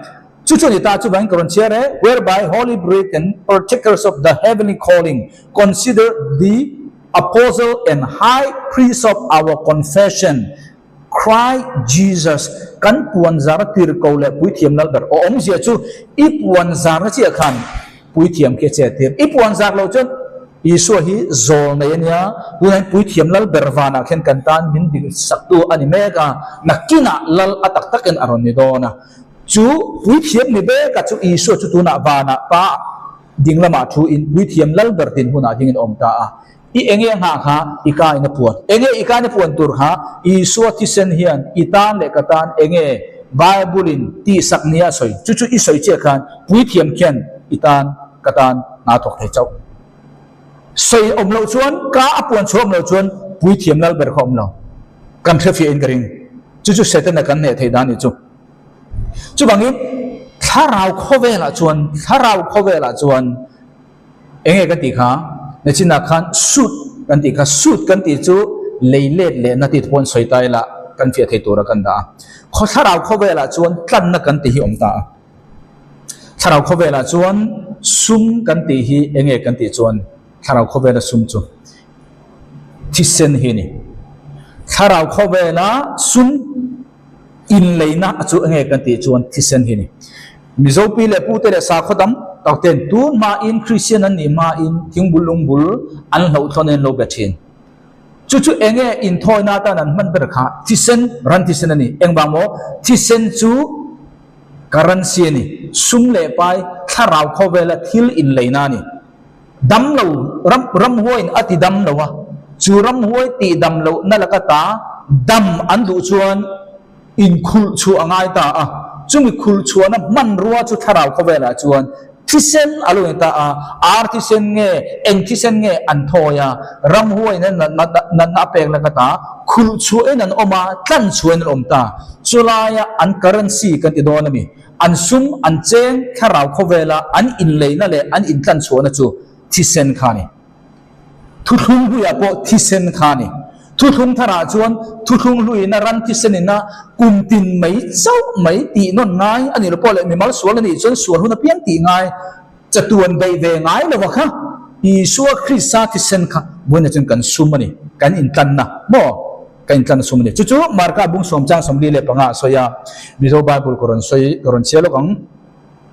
Chu chu ni ta chuvangin ka rawn chhiar e, Whereby holy brethren, partakers of the heavenly calling, consider the apostle and high priest of our confession, Christ Jesus, kan puan zar tir ko leh puithiam lal ber. Aw awmzia chu i puan zarna chiah khan puithiam khi a che tir. I puan zar loh chuan Isua hi zawl nei a nia, tunah hian puithiam lal ber vanah khian kan tan min dil saktu a ni mek a, nakinah lal a tak takin a rawn ni dawn a. Chu puithiam ni beka chu Isua chu tunah vanah pa ding lamah thu in puithiam lal ber din hunah dingin a awm ta a. I enge nghah kha i ka in a puan. Enge i ka in a puan tur kha Isua thisen hian i tan leh ka tan enge Bible in tihsak nia a sawi. Chu chu i sawi chiah khan puithiam khian i tan ka tan hna thawk thei chauh. Sawi awm loh chuan ka a puan chhuah awm loh chuan puithiam lal ber kha awm lo. Kan hrefiah in ka ring. Chu chu Setana kan hneh theih dan ni chu. Chuvangin thlarau khawvelah chuan, thlarau khawvelah chuan eng nge kan tih kha? Nachinah khan suit kan tih kha, suit kan tih chu lei let lehna tih te pawh an sawi ta ila kan fiah thei tura kan dah a. Khaw thlarau khawvelah chuan tlanna kan tih hi awm ta a. Thlarau khawvelah chuan sum kan tih hi eng nge kan tih chuan thlarau khawvela sum chu thisen hi a ni. Thlarau khawvela sum inleina chu eng nge kan tih chuan thisen hi a ni. Mizo pi leh pute leh sakhaw tam tak ten tun hmain Kristian an nih hmain thingbul lungbul an hlauhthawn in an lo be thin. Chu chu eng nge inthawina atan an hman ber kha thisen, ran thisen a ni. Engvang maw? Thisen chu Currency a ni. Sum leh pai thlarau khawvela thil inleina a ni. Dam lo, ram, ramhuaiin a ti dam lo a, chu ramhuai tih dam lohna laka ta dam an duh chuan inkhulh chhuah a ngai ta a. Chumi khulh chhuahna hmanrua chu thlarau khawvelah chuan thisen a lo ni ta a, ar thisen nge, eng thisen nge an thawi a, ramhuaiin a natna a pek laka ta khulh chhuahin an awm a, tlan chhuahin an awm ta. Chulaia an currency kan ti dawn a mi, an sum, an cheng thlarau khawvela an inleina leh an intlan chhuahna chu thisen kha a ni. Thuthlung hluiah pawh thisen kha a ni. Thuthlung tharah chuan thuthlung hluiina ran thisen ina kum tin mai chauh mai tih nawn ngai a ni lo pawh leh mimal sual a nih chuan sual hun apiang tih ngai chatuan daih ve ngai lova kha Isua Krista thisen kha vawiinah chuan kan sum a ni, kan intlanna maw? Kan intlanna sum a ni. Chu chu Marka bung sawm chang 45 a sawi a, Mizo Bible ka rawn sawi ka rawn chhiar lawk ang.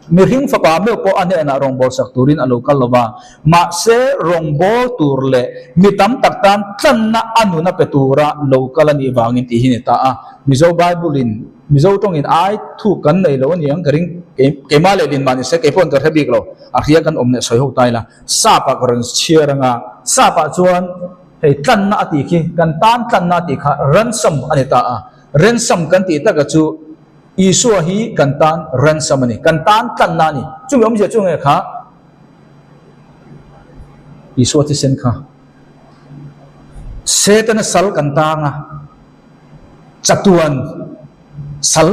Mihring fapa meuh pawh a hnenah rawngbâwl sak turin a lo kal lo va, mahse rawngbâwl tur leh mi tam tak tan tlanna a nun a pe tura lo kal a nih vangin tih hi a ni ta a. Mizo Bible-in, Mizo tawngin ai thuk kan nei lo a ni ang ka ring, keimah leh din mah ni se, kei pawhin ka hre bik lo, a hria kan awm leh sawi ho ta ila, Sap-ah ka rawn chhiar ang a, Sap-ah chuan hei tlanna a tih khi, kan tan tlanna a tih kha ransom a ni ta a, ransom kan tih taka chu, Isua hi kan tan ransom a ni, kan tan tlanna a ni. Chumi awmzia chu nge kha? Isua thisen kha Setana sal kan tang a, chatuan sal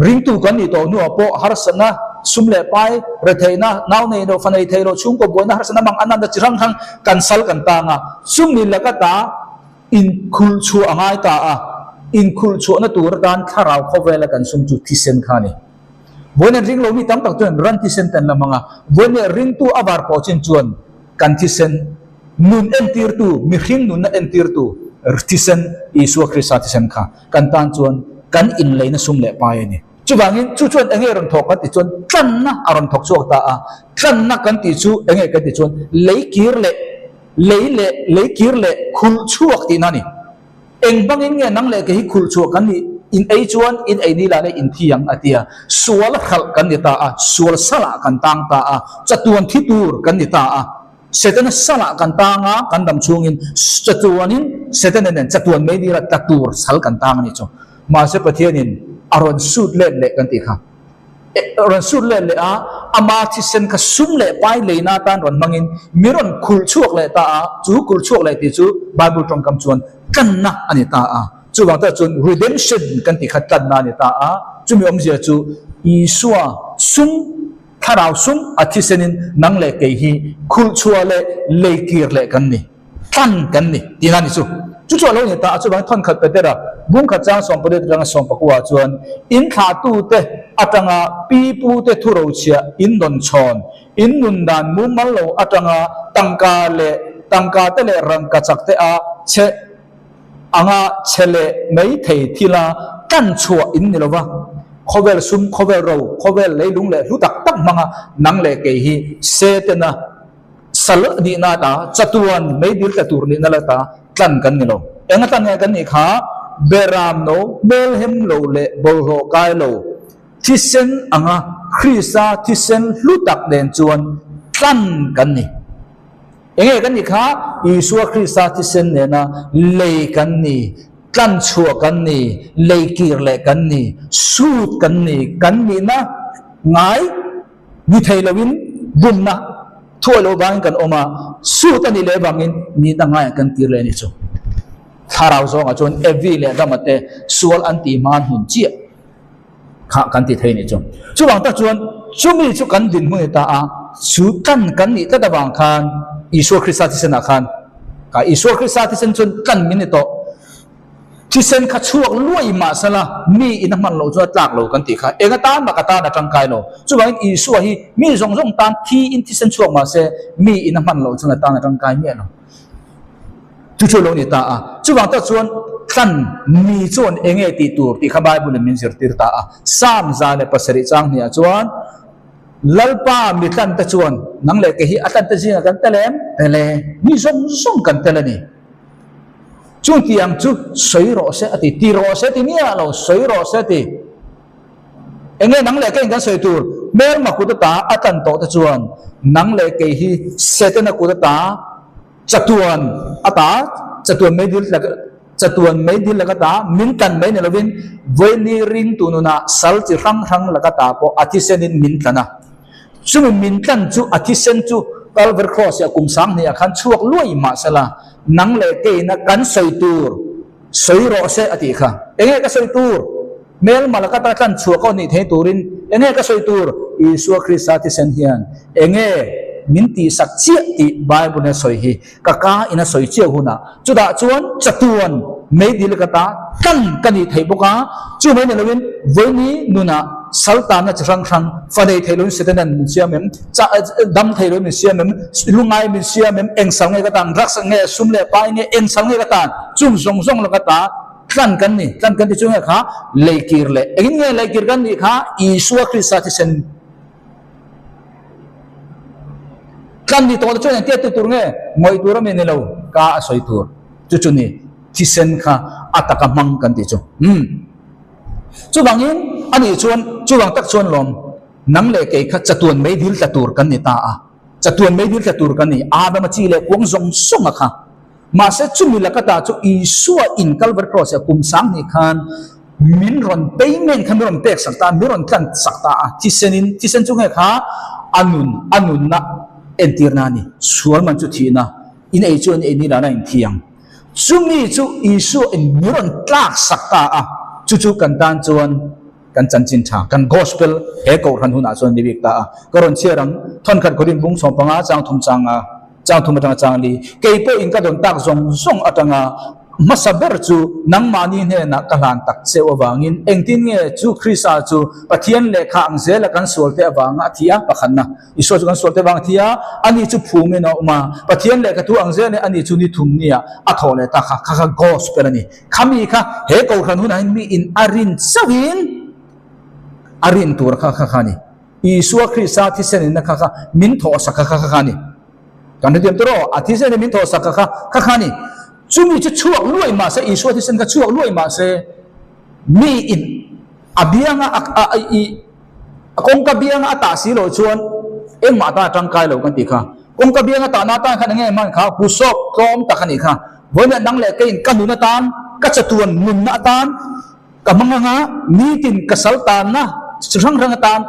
ringtu kan nih tawh hnuah pawh harsatna, sum leh pai, retheihna, nau nei loh, fa nei thei loh, chhungkaw buaina harsatna mang an natna chi hrang hrang kan sal kan tang a, chumi laka ta Inkhulh chhuah a ngai ta a, inkhulh chhuahna tur atan thlarau khawvela kan sum chu thisen kha a ni. Vawiin ring lomi tam tak chuan ran thisen te an la hmang a, vawiin leh ringtu a var pawh chin chuan kan thisen nun entirtu, mihring nunna entirtu thisen, Isua Krista thisen kha kan tan chuan kan inleina sum leh pai a ni. Chuvangin chu chuan enge rawn thawk kan tih chuan tlanna a rawn thawk chhuak ta a, tlanna kan tih chu enge kan tih chuan lei kir leh Lei leh lei kir leh khulh chhuak tihna a ni. Eng bangin nge nang leh kei hi khulh chhuak kan nih? In ei chuan in ei ni lah leh in thi ang a ti a. Sual hralh kan ni ta a, sual salah kan tang ta a, chatuan thi tur kan ni ta a. Setana salah kan tang a, kan dam chhungin chatuanin Setana nen chatuan mei dira tla tur sal kan tang a ni chu. Mahse Pathianin a rawn sut let leh kan tih kha. Rawn sut let leh a, ama thisen kha sum leh pai leina atan rawn hmangin mi rawn khulh chhuak leh ta a, chu kulh chhuak leh tih chu Bible tawngkam chuan tlanna a ni ta a. Chuvang tak chuan redemption kan tih kha tlanna a ni ta a, chumi awmzia chu Isua sum, thlarau sum a thisenin nang leh kei hi khulh chhuah leh lei kir leh kan ni. Tlan kan ni tihna ni chu. Chu chu a lo ni ta a, chuvangin thawnkhat Petera bungkhat chang 18 atanga 19 ah chuan in thlahtute atanga pi pute thurochhiah in dawn chhawn, in nun dan mumal lo atanga tangka leh tangka te leh rangka chak te a chhe anga chhe leh mai thei thila tlan chhuah in ni lova, khawvel sum, khawvel ro, khawvel leilung leh hlu tak tak hmanga nang leh kei hi Setana Sal nihna ata chatuan meidil tla tur nihna la ta tlan kan ni lo. Eng a tlan nge kan nih kha? Beram no, hmelhem lo leh bawlhhlawh kai lo, thisen anga Krista thisen hlu tak nen chuan tlan kan ni. Eng nge kan nih kha? Isua Krista thisen nena lei kan ni, tlan chhuah kan ni, lei kir leh kan ni, sut kan ni, kan nihna ngai Ni thei loin bumna thuai lo vangin kan awm a, sut a nih leh vangin nihna ngaiah kan tir leh a ni chu. Thlarau zawngah chuan Evi leh Adama te sual. sual an tih hma hmun chiah kha kan ti thei nih chu. Chuvang tak chuan chumi chu kan dinhmun ni ta a, chu tlan kan nih tlat avang khan Isua Krista thisenah khan kha Isua Krista thisen chuan tlan min ni tawh. Thisen kha chhuak luai mah sela mi in a hman loh chuan a tlak lo kan tih kha eng atan mah ka tan a tangkai lo. Chuvangin Isua hi mi zawng zawng tan thi in thisen chhuak mah se mi in a hman loh chuan a tan a tangkai miah lo. Chu chu a lo ni ta a. Chuvang tak chuan tlan mi chuan eng nge tih tur tih kha Bible in min zirtir ta a. Psalm 107 chang hniah chuan Lalpa mi tlan te chuan nang leh kei hi a tlan te zingah kan tel em? Tel e. Mi zawng zawng kan tel a ni. Chutiang chu sawi rawh se a ti. Ti rawh se ti miah lo, sawi rawh se ti. Eng nge nang leh keiin kan sawi tur? Hmelma kut ata a tlan tawh te chuan nang leh kei hi Setana kut ata chatuan ata chatuan meidil laka chatuan meidil laka ta min tlan mai ni lovin vawiini ringtu nunah sal chi hrang hrang laka ta pawh a thisenin min tlan a. Chumi min tlan chu a thisen chu Calvary Cross ah kum 2000 ah khan chhuak luai mah sela nang leh keina kan sawi tur Sawi rawh se a tih kha. Enge ka sawi tur? Hmelma laka ta tlan chhuah ka nih thei turin enge ka sawi tur? Isua Krista thisen hian enge min tihsak chiah tih Bible in a sawi hi ka ka in a sawi chiah hunah chutah chuan chatuan meidil ka ta tlan ka nih theih bawk a, chu mai ni loin vawiini nunah saltanna chi hrang hrang fa nei thei loin Setanan min siam em? Dam thei loin min siam em? Lungai min siam em? Eng sal nge ka tan? Drugs nge? Sum leh pai nge? Eng sal nge ka tan? Chung zawng zawng lo ka ta tlan kan ni. Tlan kan ti chu nge kha? Leikir leh. Engin nge leikir kan nih kha? Isua Krista thisen tlan ni tawh te chuan engtia ti tur nge? Ngawih tur a mi ni lo. Ka a sawi tur. Chu chu ni thisen kha a taka hmang kan ti chu. Umm. Chuvangin ani chuan chuvang tak chuan lawm. Nang leh kei kha chatuan meidil tla tur kan ni ta a, chatuan meidil tla tur kan ni, Adama chi leh kuang zawng zawng a kha. Mahse chumi laka ta chu Isua in Calvary Cross ah kum 2000 khan min rawn payment kha min rawn pek sak ta a, min rawn tlan sak ta a, thisen in, thisen chu nge kha a nun, a nunna entirna a ni, sual man chu thihna, in ei chuan ei ni lana in thi ang. Chumi chu Isua in min rawn tlak sak ta a, chu chu kan tan chuan Kan chanchin tha, kan Gospel he kohhran hunah chuan ni bik ta a. Ka rawn chhiar ang, Thawnkhat Korin bung 15 chang thum chang a, chang thum atanga chang li. Kei pawhin ka dawn tak zawng zawng atanga hmasa ber chu nangmahni hnenah ka hlan tak cheu avangin engtin nge chu Krista chu Pathian lehkha ang zela kan sualte avanga a thi a, pakhatna Isua chu kan sualte avanga a thi a, ani chu phumin a awm a, Pathian lehkha thu ang zelin ani chu ni thum nia a thawh leh ta kha, kha kha Gospel a ni. Khami kha he kohhran hunah hian mi in a rin chauhin a rin tur kha kha kha a ni. Isua Krista thisenin kha kha min thawhsak kha kha kha a ni. Kan hrethiam tur aw, a thisenin min thawhsak kha kha kha kha a ni. Chumi chu chhuak luai mah se, Isua thisen kha chhuak luai mah se, mi in a bianga a a i A kawngka bianga a tah si loh chuan engmah atan a tangkai lo kan tih kha. Kawngka bianga tahna atan khan enge hman kha husawp tlawm tak a nih kha. Vawiin nang leh keiin ka nun atan, ka chatuan nunna atan, ka hmang anga nitin ka sal tanna chi hrang hrang atan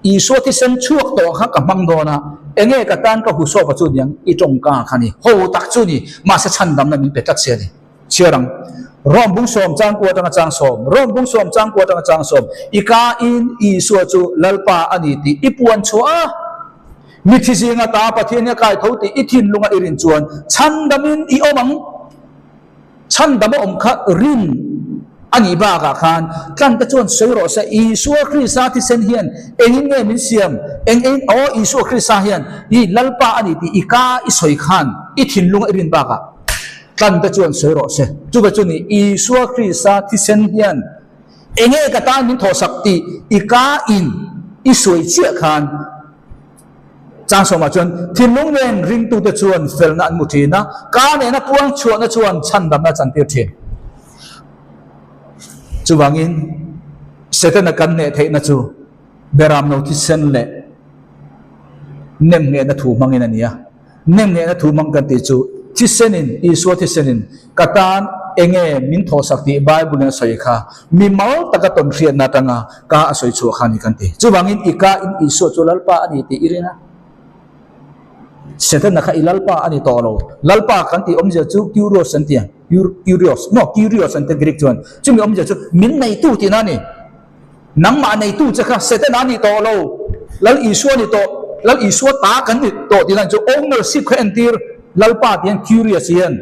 Isua thisen chhuak tawh kha ka hmang dawn a, enge ka tan ka husawp a chu niang i tawngka kha ni. Ho tak chu ni, mahse chhandamna min pe tlat si a ni. Chhiar ang. Rom bung sawm chang kua atanga chang sawm. Rom bung sawm chang kua atanga chang sawm. I ka in Isua chu Lalpa a ni tih i puan chhuah a. Mithi zinga ta Pathian hi a kai tho tih i thinlunga i rin chuan chhandamin i awm ang. Chhandam a awm kha rin a nih bakah khan tlante chuan sawi rawh se, Isua Krista thisen hian engin nge min siam? Eng engin aw Isua Krista hian i Lalpa a ni tih i ka i sawi khan i thinlunga i rin bakah Tlan te chuan sawi rawh se. Chuva chu ni, Isua Krista thisen hian enge ka tan min thawhsak tih i ka in i sawi chiah khan chang sawmah chuan thinlung nen ringtute chuan felna an hmu thin a, ka nena puang chhuahna chuan chhandamna a chantir thin. Chuvangin Setana kan hneh theihna chu Beramno thisen leh nemnghehna thu hmangin a ni a. Nemnghehna thu hmang kan tih chu thisenin, Isua thisenin ka tan enge min thawhsak tih Bible-in a sawi kha mi mal taka tawn hriatna atanga ka a sawi chhuah kha a ni kan ti. Chuvangin i ka in Isua chu Lalpa a ni tih i rin a. Setana kha i Lalpa a ni tawh lo. Lalpa kan tih awmzia chu Kyrios an ti a. Kurios, no, Kyrios an ti Greek chuan. Chumi awmzia chu min neitu tihna a ni. Nangmah neitu che kha Setana a ni tawh lo, Lal Isua a ni tawh, Lal Isua ta kan ni tawh tihna chu ownership kha entir Lalpa tih hian Kyrios hian.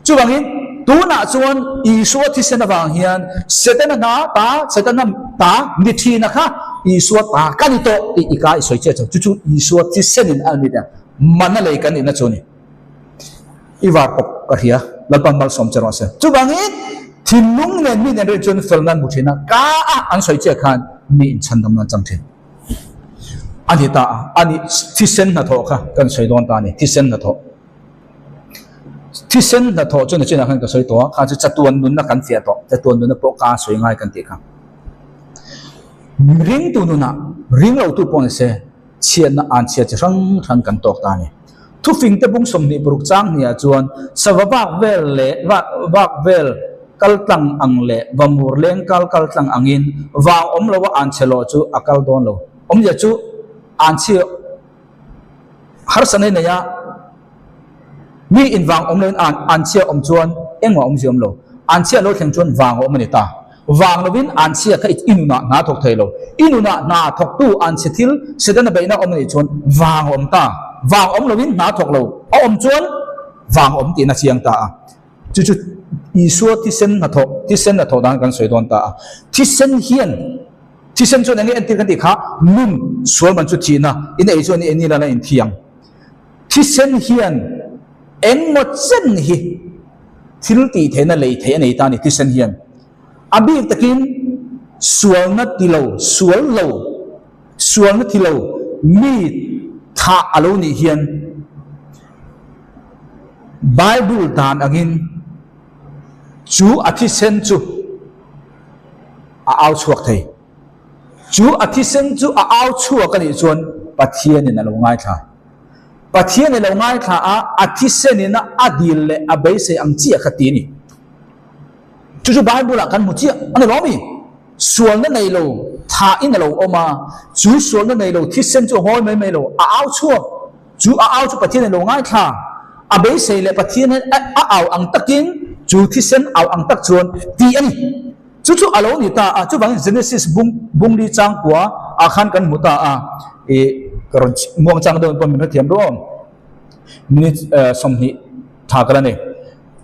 Chuvangin tunah chuan Isua thisen avang hian Setana hna ta, Setana ta ni thina kha Isua ta ka ni tawh tih i ka i sawi chiah chu. Chu chu Isua thisenin a ni ta, mana lei kan nihna chu a ni. I var pawp ka hria, Lalpan malsawm che rawh se. Chuvangin thinlung nen mi nen rin chuan felna an hmu thin a, ka a an sawi chiah khan mi inchhandamna an chang thin. A ni ta a, a ni thisen hnathawh kha kan sawi dawn ta a ni, thisen hnathawh. Thisen hnathawh chu nachinah khan ka sawi tawh a, kha chu chatuan nunna kan fiah tawh, chatuan nunna pawh ka sawi ngai kan tih kha. Ringtu nunah ringlotu pawh ni se, chhiatna an chhiat chi hrang hrang kan tawk ta a ni. Thufingte bung 26 chang hniah chuan sava vak vel leh vak vel kal tlang ang leh vamur leng kal kal tlang angin vang awm loa an chhe lawh chu a kal dawn lo. Awmzia chu an chhia harsatna i nei a, mi in vang awm loin an an chhia awm chuan engmah awmzia awm lo. An chhia lo thleng chuan vang a awm a ni ta. Vang lovin an chhia kha i nunah hna thawk thei lo. I nunah hna thawktu an chhe thil Setana beihna awm a nih chuan vang a awm ta. Vang awm lovin hna thawk lo a awm chuan vang a awm tihna chiang ta a. Chu chu Isua thisen hnathawh, thisen hnathawh dan kan sawi dawn ta a. Thisen hian, thisen chuan eng nge entir kan tih kha, nun sual man chu thihna, in ei chuan i enil a la inthiang. Thisen hian engmaw chen hi thil tih theihna lei theih a nei ta a ni, thisen hian. A bik takin sualna ti lo, sual lo, sualna ti lo mi thah a lo nih hian Bible dan angin chu a thisen chu a au chhuak thei. Chu a thisen chu a au chhuak a nih chuan Pathianin a lo ngaithla. Pathian a lo ngaithla a, a thisenin a dil leh a beisei ang chiah kha ti a ni. Chu chu Bible ah kan hmu chiah a ni lo mi? Sualna nei lo thahin a lo awm a, chu sualna nei lo thisen chu a ngawi mai mai lo, a au chhuak. Chu a au chu Pathian a lo ngaithla. A beisei leh Pathian hian a au ang takin chu thisen au ang tak chuan ti a ni. Chu chu a lo ni ta a, chuvangin Genesis bung bungli changkua ah khan kan hmu ta a, ih ka rawn muang chang deuh pawh min hrethiam ruam minute 20 tha ka la nei.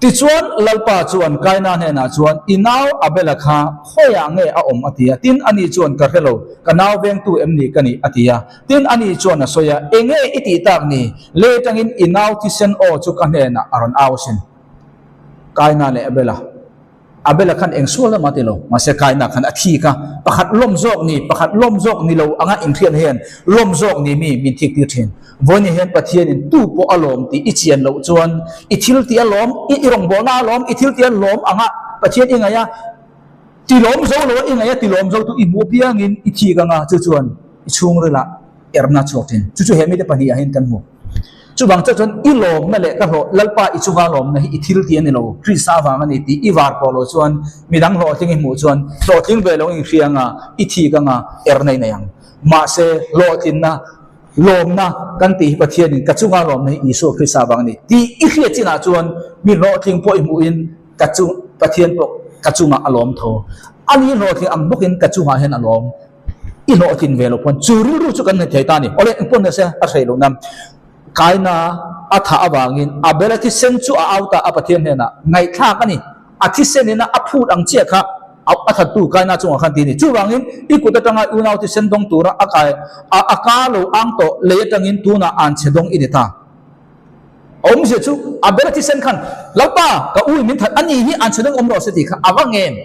Tichuan Lalpa chuan Kaina hnenah chuan, I nau Abela kha khawiah nge a awm? a ti a. Tin, ani chuan, Ka hre lo, ka nau vengtu em ni ka nih? a ti a. Tin, ani chuan a sawi a, Enge i tih tak ni? Lei atangin i nau thisen aw chu ka hnenah a rawn au asin. Kaina leh Abela. Abela khan eng sual lamah ti lo, mahse Kaina khan a thi kha pakhat lawm zawk ni, pakhat lawm zawk ni lo anga inhriatna hian lawm zawk ni mi min thik tir thin. Vawiin hian Pathianin tu pawh a lawm tih i chian loh chuan i thil tih a lawm, i i rawngbawlna a lawm, i thil tih a lawm anga Pathian i ngaih a, ti lawm zo lo a i ngaih a, ti lawm zo tu i hmuh apiangin i thik anga chu chuan i chhungrilah erna chhuak thin. Chu chu he mite pahnihah hian kan hmu. Chuvang chiah chuan i lawmna leh ka hlawh, Lalpa i chunga lawmna hi i thil tih a ni lo, Krista vang a ni tih i var pawh loh chuan midang hlawhtling i hmuh chuan hlawhtling ve lo inhria anga i thik anga erna i nei ang. Mahse, hlawhtlinna, lawmna kan tih hi Pathianin ka chunga lawmna hi Isua Krista vang a ni tih i hriat chinah chuan mi hlawhtling pawh i hmuhin ka chung Pathian pawh ka chungah a lawm tho. Ani hlawhtling ang bawkin ka chungah hian a lawm. I hlawhtlin ve loh pawn chu rilru chu kan nei thei ta a ni. Awle engpawh ni se a hrei loh nan Kaina a thah avangin Abel-a thisen chu a au ta a Pathian hnenah ngaihthlak a ni. A thisen ina a phut ang chiah kha a thattu Kaina chungah khan ti a ni. Chuvangin i kut atanga unau thisen dawng tura a kai a a ka lo ang tawh lei atangin tunah an chhe dawng i ni ta. A awmzia chu Abel-a thisen khan Lalpa ka u in min that a ni hi an chhe dawng awm rawh se tih kha a va ngem.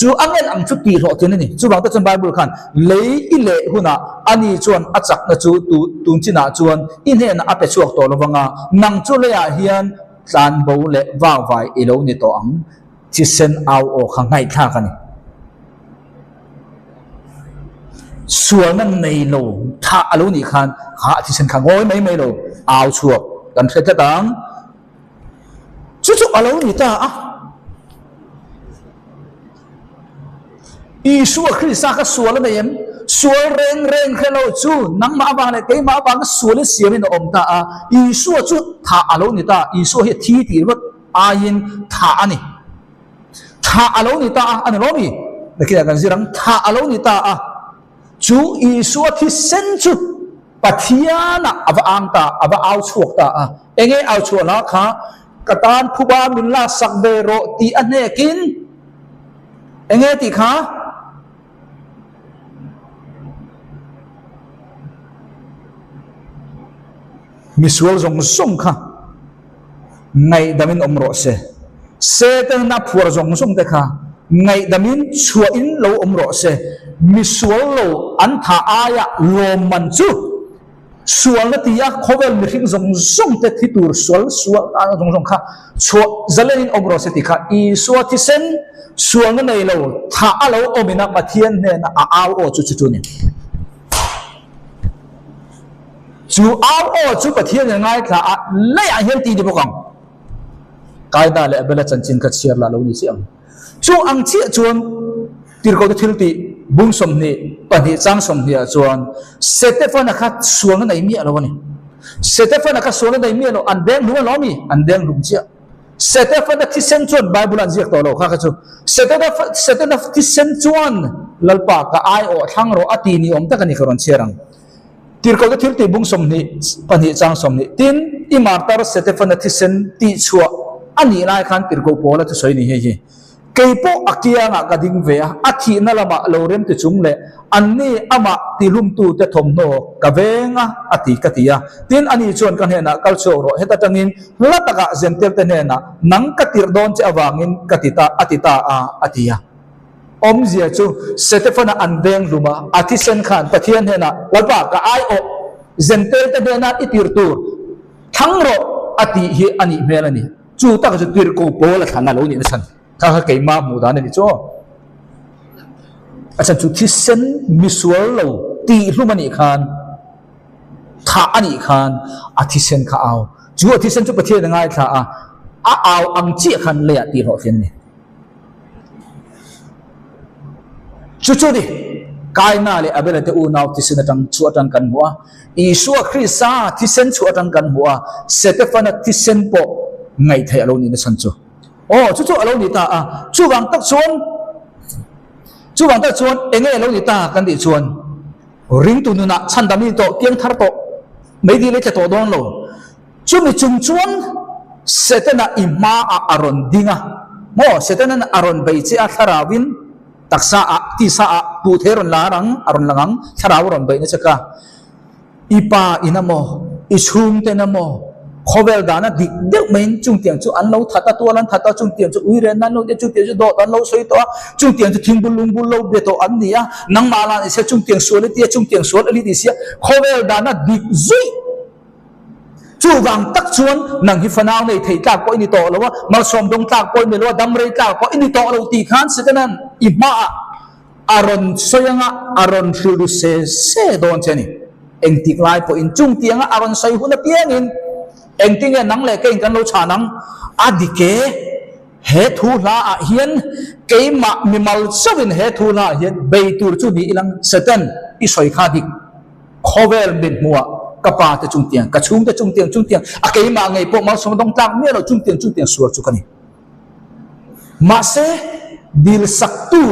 Chu a ngen ang chu tih hlawhtlin a ni. Chuvang te chuan Bible khan lei i leh hunah ani chuan a chakna chu tu tun chinah chuan i hnenah a pe chhuak tawh lo vang a, nang chu leiah hian tlanbo leh vakvai i lo ni tawh ang. Thisen au aw kha ngaihthlak a ni. Sualna nei lo thah a lo nih khan kha a thisen kha ngawi mai mai lo au chhuak kan hre tlat ang. Chu chu a lo ni ta a. Isua Krista kha sual a nei em? Sual reng reng hre lo chu nangmah avang leh keimah avanga sualin siamin a awm ta a. Isua chu thah a lo ni ta. Isua hi a thi tih ringawt. aiin thah a ni. Thah a lo ni ta a, a ni lo mi? Nakinah kan zir ang, thah a lo ni ta a. Chu Isua thisen chu Pathianah a va ang ta, a va au chhuak ta a. Enge au chhuah hla kha, Ka tan phuba min laksak ve rawh tih a hnekin enge tih kha? Misual zawng zawng kha ngaihdamin awm rawh se. Setana phuar zawng zawng te kha ngaihdamin chhuahin lo awm rawh se. Misual lo an thah aia lawmman chu sualna ti a khawvel mihring zawng zawng te thi tur sual sual zawng zawng kha chhuah zalenin awm rawh se tih kha Isua thisen sualna nei lo thah a lo awmin a Pathian hnena a au aw chu chu chu a ni. Chu au aw chu Pathian in ngaithla a, leiah hian ti ni bawk ang. Kaina leh Abela chanchin kha chhiar lah lo ni chiah ang. Chu ang chiah chuan Tirhkohte thil tih bung 22 chang 20 ah chuan Setefana kha sualna nei miah lo a ni. Setefana kha sualna nei miah lo, an deng hlum alawm i, an deng hlum chiah. Setefana thisen chuan Bible ah an ziak tawh lo kha kha chu. Setana thisen chuan Lalpa ka aiawh thlang rawh a ti ni awm tak a ni ka rawn chhiar ang. Tirhkohte thil tih bung 22 chang 20 Tin, i martar Setefana thisen tihchhuah a nih lai khan tirhkoh Paula thusawi ni hei hi, Kei pawh a kiangah ka ding ve a, a thihna lamah lo rem ti chung leh anni amah tihlumtute thawmhnaw ka veng a, a ti ka ti a. Tin, ani chuan ka hnenah kal chhuak rawh, heta tangin hla takah Zentelte hnenah nang ka tirh dawn che avangin ka ti ta, a ti ta a, a ti a. Awmzia chu Setefana an veng hlum a, a thisen khan Pathian hnenah, Lalpa, ka aiawh Zentelte hnena i tir tur thlang rawh, a tih hi a nih hmel a ni. Chu taka chu tirhkoh pawl a thlan a lo nih nachhan kha kha keimah hmuh dan a ni chu aw. A chhan chu thisen misual lo tih hlum a nih khan, thah a nih khan a thisen kha au. Chu a thisen chu Pathian a ngaithla a, a au ang chiah khan leiah tih hlawhtlin a ni. Chu chu ni, Kaina leh Abela te unau thisen atang chu atang kan hmu a, Isua Krista thisen chu atang kan hmu a, Setefana thisen pawh ngaihtheih a lo nih nachhan chu. Aw, chu chu a lo ni ta a, chuvang tak chuan, chuvang tak chuan enge a lo ni ta kan tih chuan, ringtu nunah chhandam i ni tawh, piang thar tawh, meidil i tla tawh dawn lo. Chumi chung chuan Setana i hmaah a rawn ding a, maw? Setana'n a rawn bei che a, thlarauin taksa ah, tisa ah puh thei a rawn lar ang, a rawn lang ang, thlarau a rawn beih na che ka. I pa in a maw, i chhungten a maw, khawvel dana dik deuh maiin chungtiang chu an lo that a, tual an that a, chungtiang chu ui ren an lo tia, chungtiang chu dawt an lo sawi tawh a, chungtiang chu thingbul lungbul lo be tawh an ni a, nangmah lah ni sia chungtiang sual i tia, chungtiang sual a li ti sia, khawvel dana dik zuih. Chuvang tak chuan nang hi fanau nei thei tlak pawh i ni tawh lo a, malsawm dawng tlak pawh i ni lo a, dam rei tlak pawh i ni tawh lo tih khan Setana'n i hmaah a rawn sawi anga a rawn hrilh ru se se dawn che a ni. Engtik lai pawhin chung tianga a rawn sawi hun apiangin engtinge nang leh keiin kan lo chhan ang? A dik e, he thu hlaah hian keimah mimal chauhin he thu hlaah hian bei tur chu ni ilang Satan i sawi kha dik. Khawvel mit hmuah ka pa te chungtiang, ka chhungte chungtiang, chungtiang, a keimah ngei pawh malsawm dawng tlak miah lo chungtiang chungtiang sual chu ka ni. Mahse, dil saktu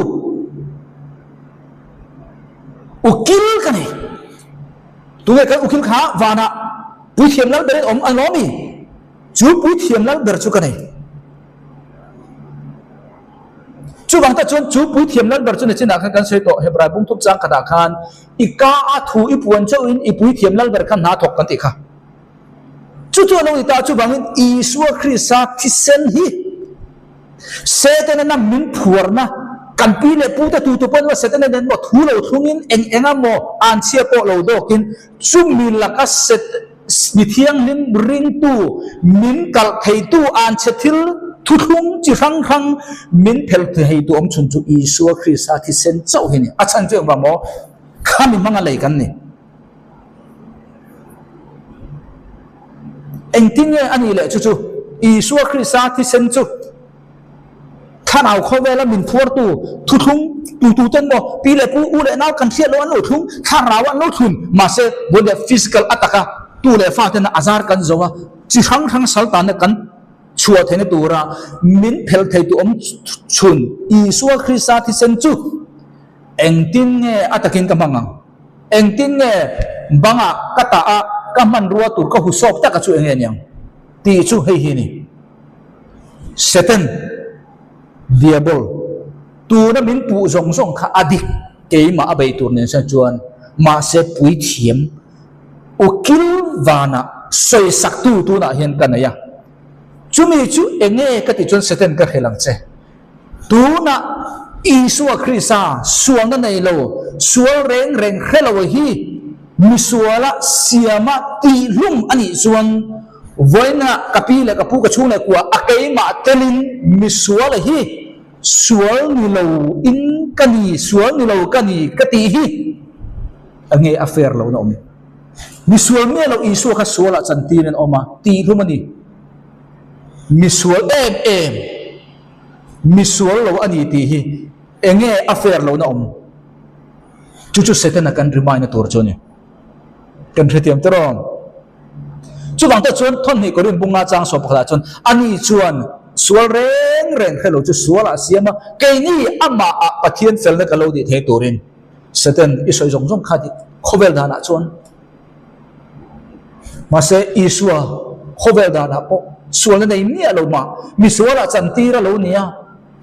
ukil ka nei. Tunge kan ukil kha vanah puithiam lal berin awm an lo mi? Chu puithiam lal ber chu ka nei. Chuvang tak chuan chu puithiam lal ber chu nichinah khan kan sawi tawh Hebrai bung thup chang khatah khan i ka a thu i puan chauhin i puithiam lal ber kha hna thawk kan tih kha. Chu chu a lo ni ta chuvangin Isua Krista thisen hi Setana na min phuarna kan pi leh pu te tu tu pawn Setana nen maw thu lo thlungin eng eng a maw anchhia pawh lo dawkin chumi laka Set Mi thianghlim ringtu, min kalh theitu anchhe thil thuthlung chi hrang hrang min phel theitu awm chhun chu Isua Krista thisen chauh hi a ni. A chhan chu engvang maw? Khami hmanga lei kan ni. Engtin nge a nih leh chu chu Isua Krista thisen chu? Thlarau khawvela min phuartu thuthlung tututen maw pi leh pu u leh nau kan hriat loh an lo thlung, thlarau an lo thlun, mahse vawi leh physical a taka tu leh fa tena a zar kan zo a, chi hrang hrang sal tanna kan chhuah theihna tura min phelh theitu awm chhun Isua Krista thisen chu engtin nge a takin ka hmang ang? Engtin nge bangah ka tah a, ka hmanrua tur ka husawk taka chu enge niang? Tih chu hei hi a ni. Satan, Diabol, tuna min puh zawng zawng kha a dik keimah a bei tur nen sawn chuan mahse puithiam ukil vanah sawisaktu tunah hian ka nei a. Chumi chu enge ka tih chuan Satan ka hrel ang che. Tunah Isua Krista sualna nei lo, sual reng reng hre lo hi misuala siama tihhlum a nih chuan vawiinah ka pi leh ka pu ka chhung leh kua a keimah telin misuala hi sual ni lo in ka ni, sual ni lo ka ni ka tih hi a nge a fair lohna awm. Misual miah lo Isua kha sualah chantir in a awm a, tihhlum a ni. Misual em em. Misual lo a ni tih hi enge a fair lohna awm? Chu chu Setana kan remind na tur chu a ni. Kan hrethiam te rawng. Chuvang te chuan thawmhnih Korin bunga chang sawm pakhatah chuan ani chuan sual reng reng hre lo chu sualah a siam a, keini amahah Pathian felna ka lo tih thei turin Satan i sawi zawng zawng kha tih khawvel danah chuan Mahse, Isua khawvel danah pawh sualna nei miah lo mah, misualah chantir a lo ni a,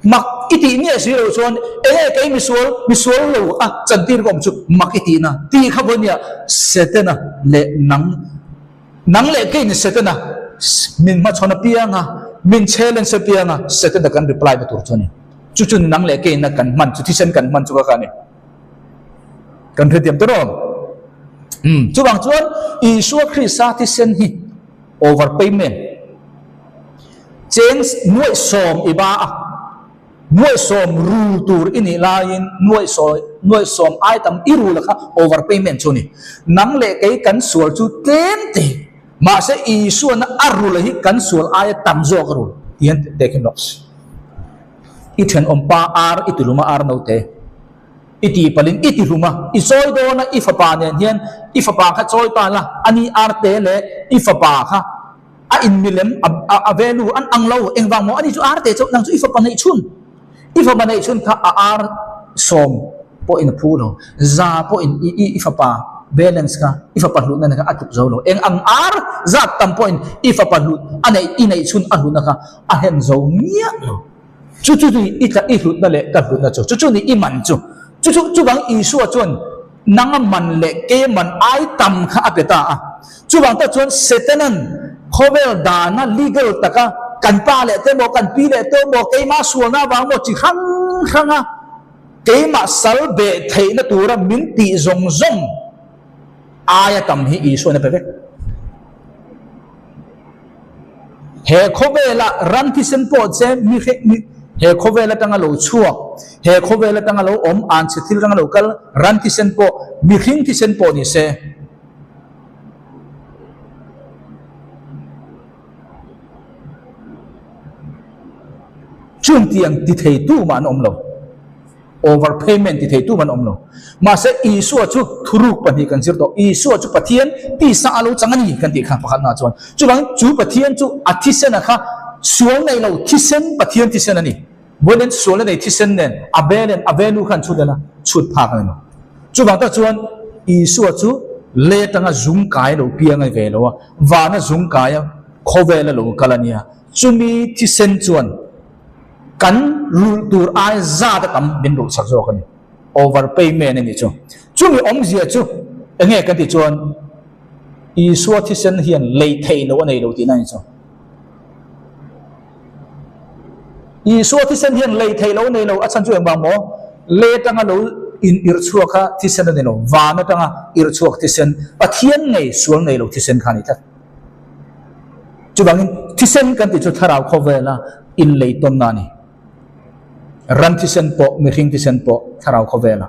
mak i tih miah si lo chuan enge kei misual, misual lo a chantir ka awm chu mak i tihna tih kha vawi nia Setana leh nang, nang leh kei ni Setana min hmachhawn apiang a, min challenge apiang a, Setana kan reply na tur chu a ni. Chu chu nang leh keina kan hman chu, thisen kan hman chu ka kha a ni. Kan hrethiam ta rawh. Um, chuvang chuan Isua Krista thisen hi overpayment. Cheng nuaih sawm i ba a, nuaih sawm rul tur i nih laiin nuaih sawi nuaih sawm ai tam i rul a kha overpayment chu a ni. Nang leh kei kan sual chu tlem te, mahse Isuana a rul hi kan sual aia tam zawk a rul ti hian tehkhin rawh. I thenawmpa ar i tilum a ar note. I tih palhin i ti hlum a, i chawi dawn a, i fapa nen hian i fapa kha chawi ta la, a ni arte leh i fapa kha a inmilem a value an ang lo, engvang maw ani chu arte chauh nang chu i fapa neih chhun, i fapa neih chhun kha a ar sawm pawhin a phu lo, za pawhin i i i fapa balance kha i fapa hlutna kha a tluk zo lo, eng ang ar zat tam pawhin i fapa hlut a neih i neih chhun a hlutna kha a hen zo miah lo. Chu chu ni i tla i hlutna leh ka hlutna chu, chu chu ni i man chu. Chu chu chuvang Isua chuan nanga man leh ke man ai tam kha a pe ta a. Chuvang tak chuan Setanan khawvel dana legal taka kan pa leh te maw, kan pi leh te maw, keimah sualna avang maw chi hrang hranga keimah sal beh theihna tura min tih zawng zawng aia tam hi Isuan a pe vek. He khawvela ram thisen pawh che mi hre mi he khawvel atanga lo chhuak, he khawvel atanga lo awm anchhe thil atanga lo kal ram thisen pawh mihring thisen pawh ni se. Chung tiang ti thei tu mah an awm lo. Overpayment ti thei tu man awm lo. Mahse Isua chu thuruk pahnih kan zir tawh. Isua chu Pathian tisa a lo chang a ni kan tih kha pakhatna chuan. Chuvangin chu Pathian chu a thisen a kha sual nei lo thisen Pathian thisen a ni. Vawiin sualna nei thisen nen a be nen a value khan chhut ela chhut phak a ni lo. Chuvang tak chuan Isua chu lei atanga zung kai lo piang a ni ve lo a, vana zung kai a khawvel a lo kal a nia. Chumi thisen chuan Kan rulh tur ai zat a tam min rulh sak zawk a ni. Overpayment a nih chu. Chumi awmzia chu enge kan tih chuan Isua thisen hian lei theih loh a nei lo tihna a ni chu. Isua thisen hian lei theih loh a nei lo a chhan chu engvang maw? Lei atanga lo in irh chhuak kha thisen a ni lo, van atanga irh chhuak thisen, Pathian ngei sual nei lo thisen kha a ni tlat. Chuvangin thisen kan tih chu thlarau khawvela inlei tawnna a ni. Ran thisen pawh, mihring thisen pawh thlarau khawvela.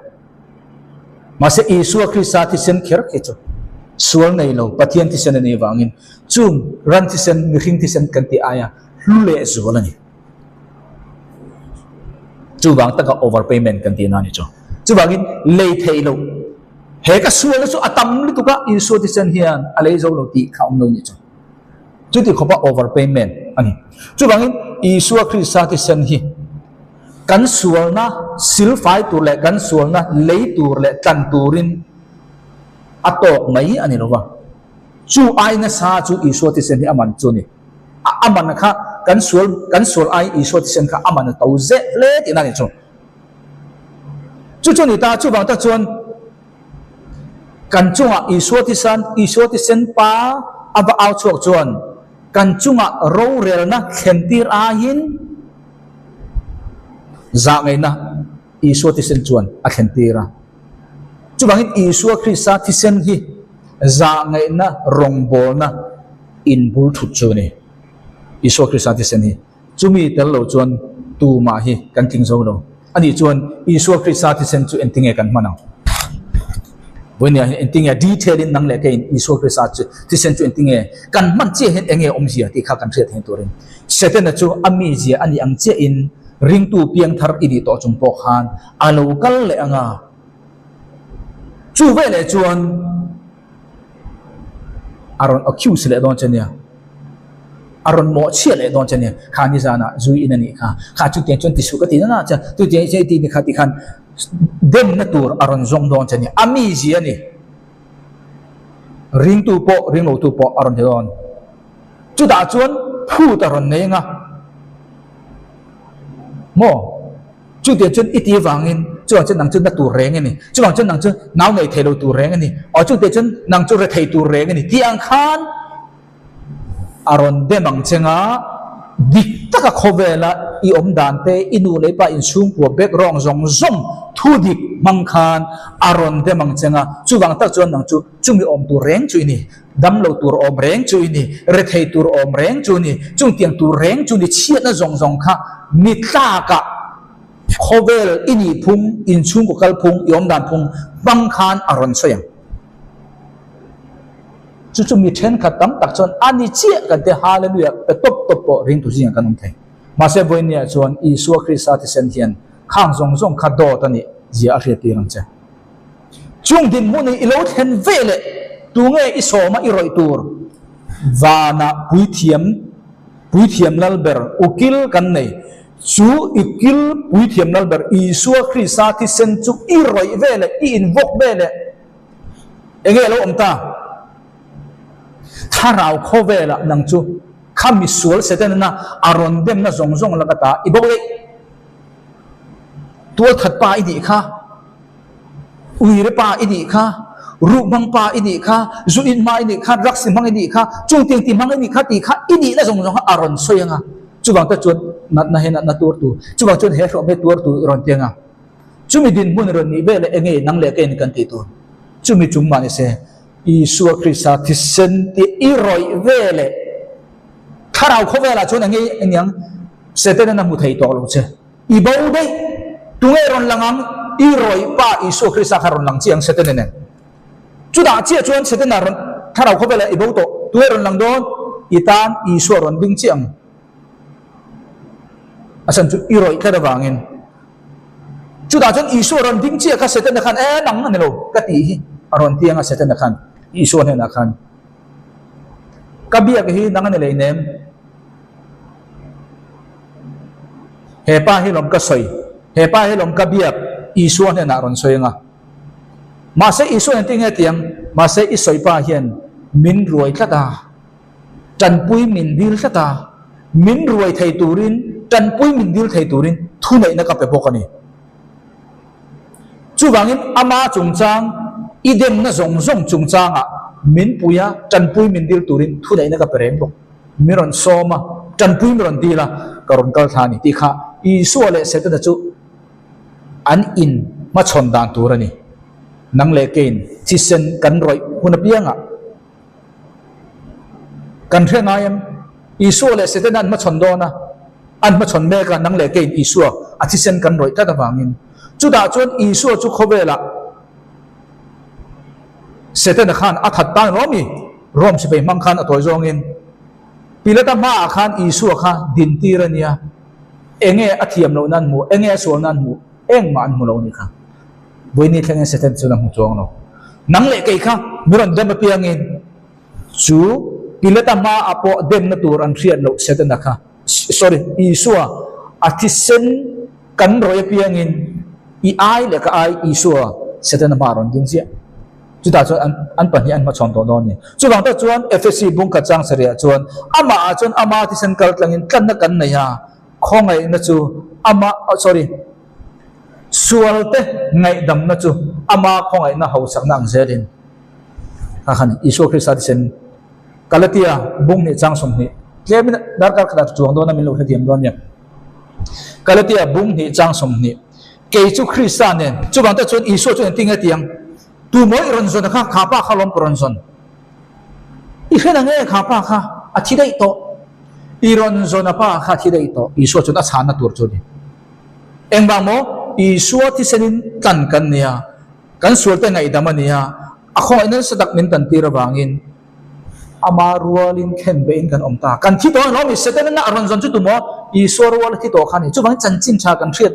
Mahse Isua Krista thisen kher khi chu sual nei lo Pathian thisen a nih vangin chung ran thisen, mihring thisen kan tih aia hlu leh zual a ni. Chuvang taka overpayment kan tihna a ni chu. Chuvangin lei theih loh he ka sualna chu a tam lutuk a, Isua thisen hian a lei zo lo tih kha awm lo nih chu. Chuti khawpa over payment a ni. Chuvangin Isua Krista thisen hi kan sualna silfai tur leh kan sualna lei tur leh tlan turin a tawk mai a ni lo va. Chu ai nasa chu Isua thisen hi a man chu a ni. A man kha kan sual kan sual ai Isua thisen kha a man a to zeh hle tihna a ni chu. Chu chu a ni ta, chuvang tak chuan Kan chungah Isua thisan, Isua thisen Pa a va au chhuak chuan kan chungah rorelna thlentir aiin zahngaihna Isua thisen chuan a thlentir a. Chuvangin Isua Krista thisen hi zahngaihna rawngbawlna inbul thut chu a ni. Isua Krista thisen hi. Chumi tel lo chuan tumah hi kan tling zo lo. Anih chuan Isua Krista thisen chu engtinge kan hman ang? Vawinia hian engtinge detail in nang leh keiin Isua Krista chu thisen chu engtinge kan hman chiah hian enge awmzia tih kha kan hriat theih turin Setana chu a mizia a nih ang chiahin ringtu piangthar i nih tawh chung pawh khan a lo kal leh ang a. Chu veleh chuan. A rawn accuse leh dawn che nia, a rawn mawhchhiah leh dawn che nia, kha nizanah zui in a nih kha, kha chutiang chuan ti suh ka ti nana che, chutiang i ti ni kha ti khan demna tur a rawn zawng dawn che nia, a mizia a ni. Ringtu pawh ringlotu pawh a rawn ti dawn. Chutah chuan phut a rawn nei anga maw? Chutiang chuan i ti avangin chuvang chuan nang chu na tur reng a ni, chuvang chuan nang chu nau nei thei lo tur reng a ni, aw chutiang chuan nang chu rethei tur reng a ni tih ang khan a rawn dem ang che nga, dik taka khawvela i awm dan te, i nu leh i pa inchhungkua background zawng zawng thu dik hmang khan a rawn dem ang che nga, chuvang tak chuan nang chu chumi awm tur reng chu i ni, dam lo tur awm reng chu i ni, rethei tur awm reng chu i ni, chungtiang tur reng chu ni chhiatna zawng zawng kha mi tlakah khawvel i nih phung, inchhungkaw kal phung, i awm dan phung hmang khan a rawn sawi ang. Chu chu mi thenkhat tam tak chuan a ni chiah kan ti Hallelujah pe tawp tawp pawh ringtu zingah kan awm thei. Mahse vawinia chuan Isua Krista thisen hian khang zawng zawng kha dawt a nih zia a hriattir ang che. Chung dinhmun hi i lo thlen ve leh tunge i sawma i rawih tur? Vanah puithiam, puithiam lalber ukil kan nei. Chu ukil puithiam lalber Isua Krista thisen chu i rawih ve leh i invawk ve leh enge a lo awm ta? Thlarau khawvelah nang chu kha misual Setana a rawn demna zawng zawng laka ta i bo daih. Tualthat pa i nih kha. Uire pa i nih kha, ruh hmang pa i nih kha, zu in hma i nih kha, drugs i hmang i nih kha, chung tiang ti hmang i nih kha tih kha i nihna zawng zawng kha a rawn sawi ang a. Chuvang te chuan natna he natna tuar tu, chuvang chuan he hrawm he tuar tu i rawn ti ang a. Chumi dinhmun i rawn nih vel enge nang leh keiin kan tih tur? Chumi chung mah ni se, Isua Krista thisen tih i rawih veleh thlarau khawvelah chuan enge aniang Setana hmu thei tawh lo che. I bo daih, tunge rawn lang ang? I rawih pa Isua Krista kha rawn lang chiah ang Setana nen. Chutah chiah chuan Setana rawn thlarau khawvelah i bo tawh, tunge rawn lang dawn? I tan Isua rawn ding chiah ang. A chhan chu i rawih tlat avangin. Chutah chuan Isua rawn ding chiah kha Setana khan e nang a ni lo ka tih hi a rawn ti ang a Setana khan Isua hnenah khan ka biak hi nang a ni leinem. He pa hi lawm ka sawi, he pa hi lawm ka biak, Isua hnenah rawn sawi ang a. Mahse Isua hian tinge tiang, mahse i sawi pa hian min ruai tlat a, tanpui min dil tlat a, min ruai thei turin, tanpui min dil thei turin thuneihna ka pe bawk a ni. Chuvangin ama chungchang, i demna zawng zawng chungchangah min pui a, tanpui min dil turin thuneihna ka pe reng bawk. Mi rawn sawm a, tanpui mi rawn dil a, ka rawn kal thla a ni tih kha Isua leh Setana chu an in hmachhawn dan tur a ni. Nang leh keiin thisen kan rawih hun apiangah kan hre ngai em? Isua leh Setana an hmachhawn dawn a, an hmachhawn mek a, nang leh keiin Isua a thisen kan rawih tlat avangin. Chutah chuan Isua chu khawvelah Setana khan a that tan lo mi? Rome sipai hmang khan a tawi zawngin Pilata hmaah khan Isua kha dintir a nia. Enge a thiam lohna an hmuh, enge a sualna an hmuh, engmah an hmu lo a ni kha. Vawiini thlengin Satan chuan a hmu chuang lo. Nang leh kei kha mi rawn dem apiangin chu. Pilata hmaah pawh demna tur an hriat loh Setana kha, sorry, Isua a thisen kan rawih apiangin i ai leh ka ai Isua Setana hmaah rawn ding chiah. Chutah chuan an an pahnih an hmachhawn tawh dawn a ni. Chuvang tak chuan Efesi bungkhat chang sarihah chuan amahah chuan ama thisen kal tlangin tlanna kan nei a, khawngaihna chu ama, sorry, Sualte ngaihdamna chu ama khawngaihna hausakna ang zelin a khan Isua Krista thisen Galatia bung hnih chang 20 tlemin darkar khatah chuang dawn a min lo hrethiam dawn nia. Galatia bung hnih chang 20 Kei chu Krista nen chuvang te chuan Isua chu engtin nge tiang tu mawi rawn zawn a kha kha pa kha lawm ka rawn zawn i hre na nge kha pa kha a thi daih tawh i rawn zawn a pa kha a thi daih tawh Isua chuan a chhanna tur chu a ni. Engvang maw? Isua thisenin tlan kan nia, kan sualte ngaihdam a nia, a khawngaihna nasa tak min tantir avangin ama rualin khen beihin kan awm ta. Kan thi tawh a ni lawm i, Setana a rawn zawn chu tu maw? Isua rual a thi tawh kha a ni. Chuvangin chanchin tha kan hriat,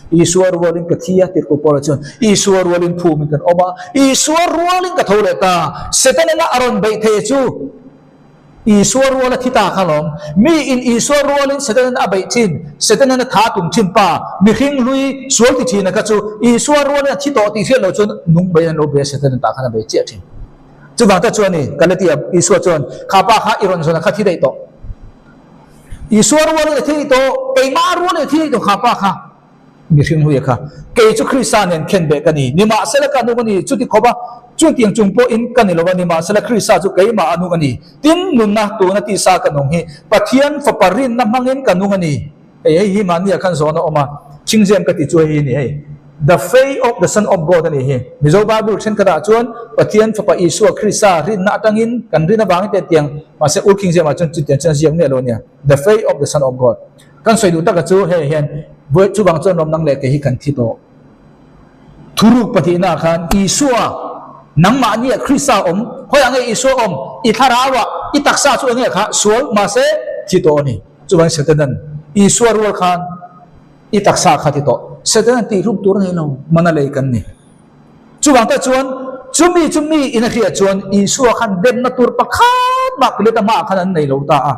Isua rualin ka thi a, tirhkoh Paula chuan, Isua rualin phumin kan awm a, Isua rualin ka tho leh ta. Setana a rawn beih thei chu Isua rual a thi ta kha lawm. Mi in Isua rualin Setanan a beih thin, Setanan a tha tum thin pa, mihring hlui sual ti thin a kha chu Isua rualin a thi tawh tih hriat loh chuan nung beiin an lo bei a, Setanan tah khan a bei chiah thin. Chuvang te chuan i Galatia Isua chuan kha pa kha i rawn zawn a kha thi daih tawh. Isua rualin a thi daih tawh, keimah rualin a thi daih tawh kha pa kha. Mihring hlui a kha, Kei chu Krista nen khenbeh ka ni, nimahsela ka nung a ni, chuti khawp a, chutiang chung pawhin ka ni lo a, nimahsela Krista chu keimah a nung a ni. Tin, nunna tuna tisa ka nung hi Pathian Fapa rinna hmangin ka nung a ni. Hei, hei hi mahnia khan zawn a awm a, Chingzem ka ti chu hei hi a ni hei. The faith of the Son of God a ni hi. Mizo Bible thenkhatah chuan Pathian Fapa Isua Krista rinna atangin kan rin avangin te tiang, mahse Ur Kingzemah chuan chutiang chuan ziak miah lo a nia, The faith of the Son of God. Kan sawi duh taka chu hei hian vawi chuvang chuan rawm nang leh kei hi kan thi tawh. Thuruk pahnihna khan Isua nangmahnia Krista awm, khawiah nge Isua awm? I thlarauah, i taksa chu enge kha sual mahse thi tawh a ni. Chuvangin Setanan Isua rual khan i taksa kha ti tawh. Setanan tihhlum tur a nei lo, mana lei kan ni. Chuvang te chuan chumi chu mi in a hriat chuan Isua khan demna tur pakhat mah Pilata hmaah khan an nei lo ta a.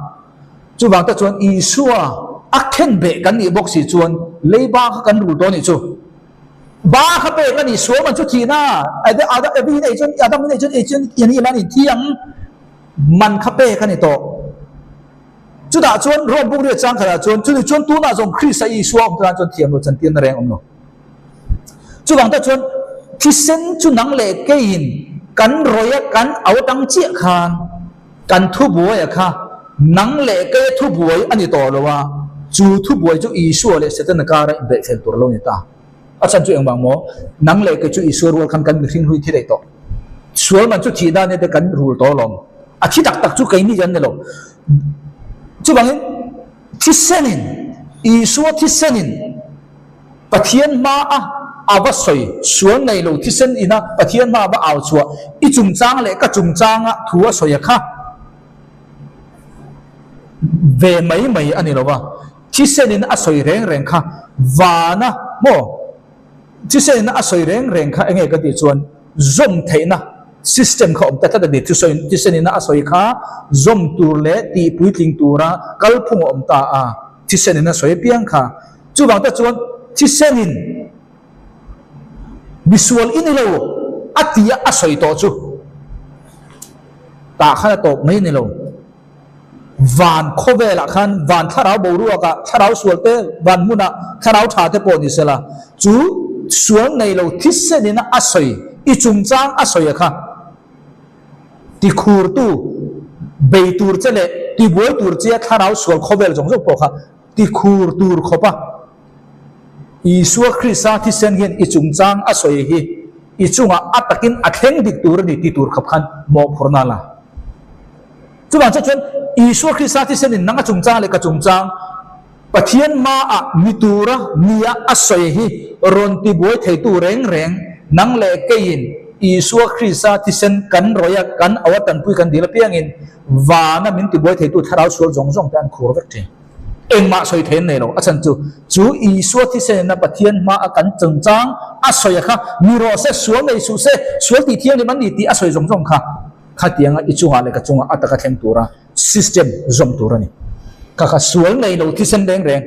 Chuvang te chuan Isua a khen beh kan nih bawk si chuan leiba kha kan rul tawh a nih chu. Ba kha pek a nih sual man chu thihna Evi in ei chuan Adam in ei chuan ei chuan i nih lan in thi ang man kha pek a ni tawh. Chutah chuan Rome bukriat chang khatah chuan chuni chuan tunah zawng Krista Isua awm te tan chuan thiam lo chantirna reng awm lo. Chuvang te chuan thisen chu nang leh keiin kan rawih a kan au atang chiah khan Kan thubuaia kha nang leh keia thubuai a ni tawh lo a, chu thubuai chu Isua leh Setana kara inbeihfel tur a lo ni ta. A chhan chu engvang maw? Nang leh kei chu Isua rual khan kan mihring hlui thi daih tawh. Sual man chu thih dan ete kan rul tawh alawm. A thi tak tak chu keini an ni lo. Chuvangin thisenin, Isua thisenin, Pathian hmaa a va sawi sual nei lo thisen ina Pathian hmaa va au chhuah i chungchang leh ka chungchanga thu a sawi a kha ve mai mai a ni lo va, thisen in a sawi reng reng kha vana maw thisen in a sawi reng reng kha enge ka tih chuan zawm theihna system kha awm ta tlat a ni. Thusawi thisen ina a sawi kha zawm tur leh tih puitling tura kalphung a awm ta a, thisen in a sawi apiang kha. Chuvang te chuan thisenin misual i ni lo a ti a a sawi tawh chu tah khan a tawp mai a ni lo. Van khawvelah khan van thlarau boruakah thlarau sual te van hmunah thlarau tha te pawh ni sela chu sual nei lo thisenin a sawi i chungchang a sawi a kha tikhurtu bei tur che leh tibuai tur che thlarau sual khawvel zawng zawng pawh kha Ti khur tur khawpa Isua Krista thisen hian i chungchang a sawi hi i chungah a takin a thleng dik tur a ni ti tur khawp khan mawhphurhna a la. Chuvang chiah chuan Isua Krista thisenin nang a chungchang leh ka chungchang Pathian hmaah ni tura nia a sawi hi rawn tibuai theitu reng reng nang leh keiin Isua Krista thisen kan rawih a, kan au a tanpui kan dil apiangin vana min tibuai theitu thlarau sual zawng zawng te an khur vek thin. Engmah sawi thei an nei lo. A chhan chu, chu Isua thisenna Pathian hmaa kan chungchang a sawi a kha, mi rawh se, sual nei suh se, sual tih thianghlim an ni tih a sawi zawng zawng kha. Khatianga i chungah leh ka chungah a taka thleng tura system zawm tur a ni. Kha kha sual nei lo thisen reng reng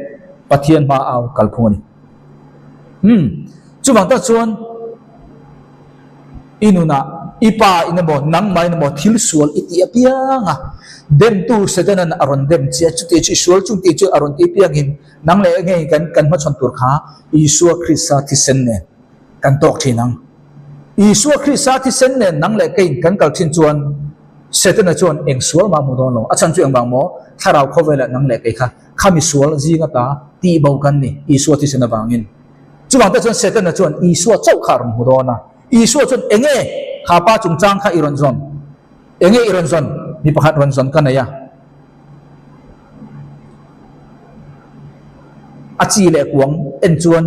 Pathian hma au kalphung a ni. Umm, chuvang tak chuan i nunah i pa in emaw nangmah in emaw thil sual i tih apiang a, demtu Setanan a rawn dem che a, chuti chu i sual chung tih chu a rawn tih apiangin nang leh ngei kan kan hmachhawn tur kha Isua Krista thisen nen kan tawk thin ang. Isua Krista thisen nen nang leh keiin kan kal thin chuan Setana chuan eng sual mah hmu dawn lo. A chhan chu engvang maw? Thlarau khawvelah nang leh kei kha khami sual zing ata tihbo kan ni Isua thisen avangin. Chuvang te chuan Setana chuan Isua chauh kha a rawn hmu dawn a. Isua chuan enge kha pa chungchang kha i rawn zawn? Enge i rawn zawn? Mi pakhat rawn zawn ka nei a. A chi leh kuang en chuan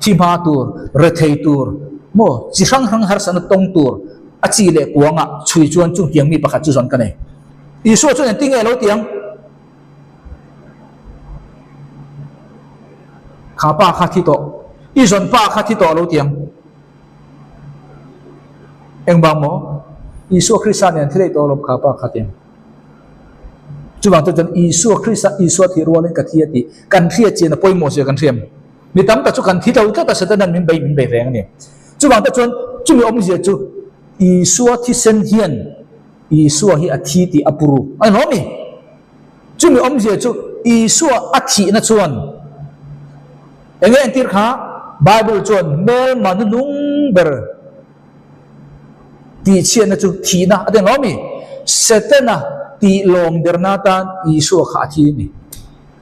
thi hma tur, rethei tur, maw chi hrang hrang harsatna tawng tur a chi leh kuangah chhui chuan chungtiang mi pakhat chu zawn ka nei. Isua chuan engtin nge a lo ti ang? Kha pa kha thi tawh, i zawn pa kha thi tawh a lo ti ang. Engvang maw? Isua Krista nen thi daih tawh alawm kha pa kha ti ang. Chuvang chuan Isua Krista, Isua thih rualin ka thi a tih kan hriat chian a pawimawh zia kan hriam. Mi tam tak chu kan thi lo tlat a, Satanan min bei min bei reng a ni. Chuvang te chuan chumi awmzia chu Isua thisen hian Isua hi a thi tih a puru a ni hlawm mi. Chumi awmzia chu Isua a thihna chuan eng nge entir kha Bible chuan hmelma hnuhnung ber Tihchhiatna chu thihna a ti lo mi? Setana tih lawm derna atan Isua kha a thi a ni.